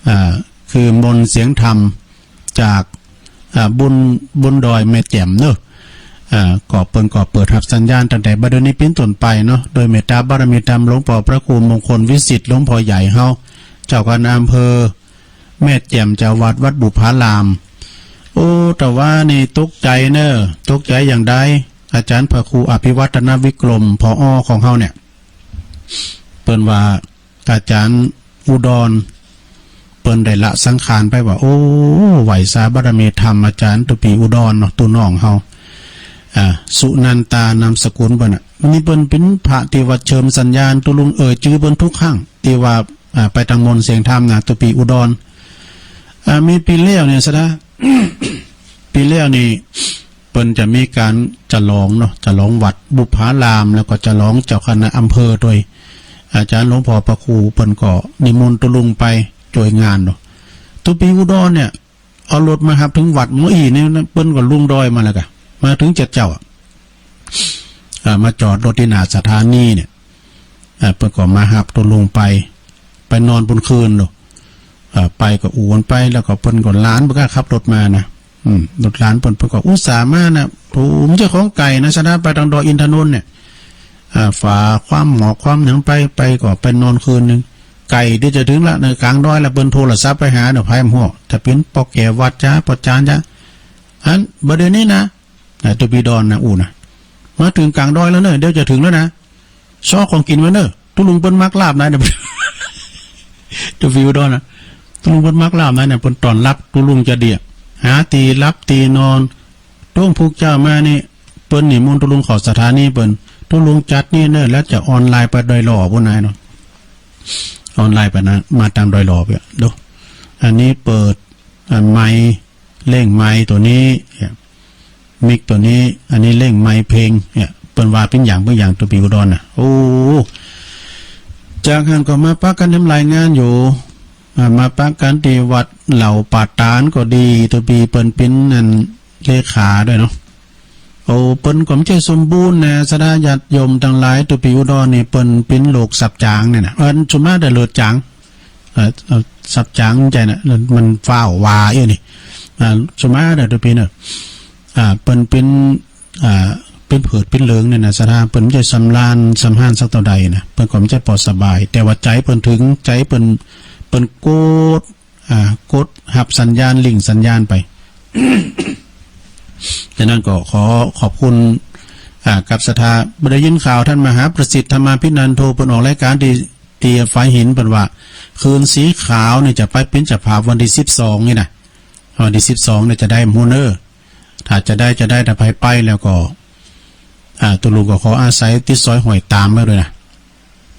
อ่า คือมนต์เสียงธรรมจาก อ่า บุญ บุญดอยแม่แจ่มเน้อ อ่า ก็เปิ้นก็เปิดฮับสัญญาณตั้งแต่บัดนี้เป๋นต้นไปเนาะ โดยเมตตาบารมีธรรมหลวงป้อพระครูมงคลวิสิทธิ์ หลวงป้อใหญ่เฮา เจ้าคณะอำเภอ แม่แจ่ม เจ้าวัด วัดบุพาราม โอ้ แต่ว่านี่ตกใจ๋เน้อ ตกใจ๋อย่างใด อาจ๋ารย์พระครูอภิวัฒนวิกรม ผอ.ของเฮาเนี่ย เปิ้นว่าอาจ๋ารย์อุดร เปิ้นได้ละสังขารไปว่า โอ้ ไหว้สาบารมีธรรมอาจ๋ารย์ตุ๊ปีอุดรเนาะ ตุ๊น้องเฮา อ่า สุนันตานามสกุลเปิ้นน่ะ นี่เปิ้นเป๋นพระตี้ว่าเจิมสัญญาณ ตุ๊ลุงเอ่ยจื้อเปิ้นทุกครั้ง ตี้ว่า อ่า ไปตางมนต์เสียงธรรมนะ ตุ๊ปีอุดร อ่า มีปี๋แล้วเนี่ยศรัทธา ปี๋แล้วนี่ เปิ้นจะมีก๋านฉลองเนาะ ฉลองวัดบุพาราม แล้วก็ฉลองเจ้าคณะอำเภอตวย อาจ๋ารย์หลวงป้อพระครูเปิ้นก็นิมนต์ตุ๊ลุงไปจ้วยงานเนาะ ตุ๊ปีอุดรเนี่ย เอารถมาฮับเถิงวัด เมื่ออี้นี่นะ เปิ้นก็ลงดอยมาแล้วกะ มาเถิงเจ็ดเจ้าอะ อ่า มาจอดรถตี้หน้าสถานีเนี่ย อ่า เปิ้นก็มาฮับตุ๊ลุงไป ไปนอนปู๊นคืนเนาะ อ่า ไปก็อู้กั๋นไป แล้วก็เปิ้นก็ หลานเปิ้นก็ขับรถมานะ อืม รถหลานเปิ้น เปิ้นก็อุตส่าห์มานะ โถ มันจะของไก๋นะศรัทธา ไปตางดอยอินทนนท์เนี่ย อ่า ฝ่าความหมอกความหยังไป ไปก็ไปนอนคืนนึ่ง ใก้ตี้จะเถิงละ ในก๋างดอยละ เปิ้นโทรศัพท์ไปหาเนาะ ไผบ่ฮู้ จะเป๋นป้อแก่วัดจ๊ะ ป้อจ๋ารย์จ๊ะ อัน บ่าเดี่ยวนี้นะ อ่า ตุ๊ปีอุดรนะ อู้นะ มาเถิงก๋างดอยแล้วเน้อ เดี๋ยวจะเถิงแล้วนะ ซ้อของกิ๋นไว้เน่อ ตุ๊ลุงเปิ้นมักลาบไหนเนี่ย ตุ๊เปียอุดรนะ ตุ๊ลุงเปิ้นมักลาบไหนเนี่ย เปิ้นต้อนฮับตุ๊ลุงจะเดีย หาตี้ฮับตี้นอน ตรงพุกเจ้ามานี่ เปิ้นนิมนต์ตุ๊ลุงเข้าสถานีเปิ้น ตุ๊ลุงจัดนี่เน่อ แล้วจะออนไลน์ไปดอยหล่อปู้นนายเนาะ ออนไลน์ไปนะ มาต๋ามดอยหล่อเปีย ดู อันนี้เปิด อ่า ไมค์ เล่งไมค์ตั๋วนี้ เนี่ย มิกตั๋วนี้ อันนี้เล่งไมค์เพลง เนี่ย เปิ้นว่าเป๋นอย่าง เป๋นอย่างตุ๊เปียอุดรน่ะ โอ้ จากหั้นก็มาปะกั๋นทำรายงานอยู่ อ่า มาปะกั๋นตี้วัดเหล่าป่าต๋านก็ดี ตุ๊เปียเปิ้นเป๋นอันเลขาด้วยเนาะ โอ้ เปิ้นก็บ่ใจ้สมบูรณ์นะ ศรัทธาญาติโยมตังหลาย ตุ๊เปียอุดรนี่เปิ้นเป๋นโรคสับจ๋างเนี่ยนะ เอิ้นส่วนมากแต่เลือดจ๋าง เอ่อ เอ่อ สับจ๋างบ่ใจ้นะ มันฟ้าวว่าอี้นี่ อ่า ส่วนมากแต่ตุ๊เปียเน่อ อ่า เปิ้นเป๋น อ่า เป๋นเผือดเป๋นเหลืองเนี่ยนะ ศรัทธา เปิ้นบ่ใจ้สำราญสำราญสักเต้าใดนะ เปิ้นก็บ่ใจ้ปอสบาย แต่ว่าใจ๋เปิ้นถึง ใจ๋เปิ้น เปิ้นกด อ่า กดฮับสัญญาณ ลิงก์สัญญาณไป ฉะนั้นก็ขอขอบคุณ อ่า กับศรัทธา บ่ได้ยินข่าวต้านมหาประสิทธิ์ ธรรมาภินันโท เปิ้นออกรายก๋านตี้ ตี้ฝายหิน เปิ้นว่า คืนสีขาวนี่จะไปเป๋นเจ้าภาพวันตี้สิบสองนี่นะ วันตี้สิบสองนี่จะได้บ่ฮู้เน่อ ถ้าจะได้จะได้ ถ้าใผไปแล้วก็ อ่า ตุ๊ลุงก็ขออาศัยติดสอยห้อยต๋ามไว้ด้วยนะ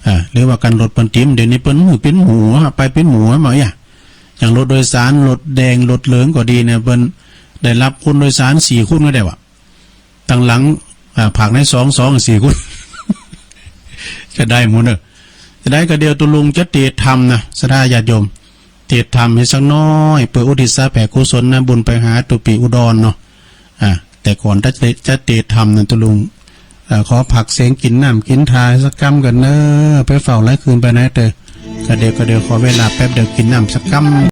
อ่า หรือว่ากั๋นรถเปิ้นติ๋ม เดี๋ยวนี้เปิ้นหื้อเป๋นหมู่อะ ไปเป๋นหมู่อะ บ่าอะ อย่างรถโดยสาร รถแดง รถเหลืองก็ดีเนี่ย เปิ้นได้ฮับคนโดยสารสี่คนก็ได้วะ ตังหลัง อ่า ภาคในสอง สอง สี่คน จะได้บ่ฮู้เน่อ จะได้ก็เดี๋ยวตุ๊ลุงจะเตรียมทำนะ ศรัทธาญาติโยม เตรียมทำหื้อสักหน้อย เปื้ออุทิศแผ่กุศลนะ บุญไปหาตุ๊เปียอุดรเนาะ อ่า แต่ก่อนจะ จะเตรียมทำนะตุ๊ลุง เอ่อ ขอพักเสียงกิ๋นน้ำกิ๋นทาสักกำก่อนเน่อ ไปเฝ้าหลายคืนไปไหนเตอ ก็เดี๋ยว ก็เดี๋ยวขอเวลาแป๊บเดียว กิ๋นน้ำสักกำ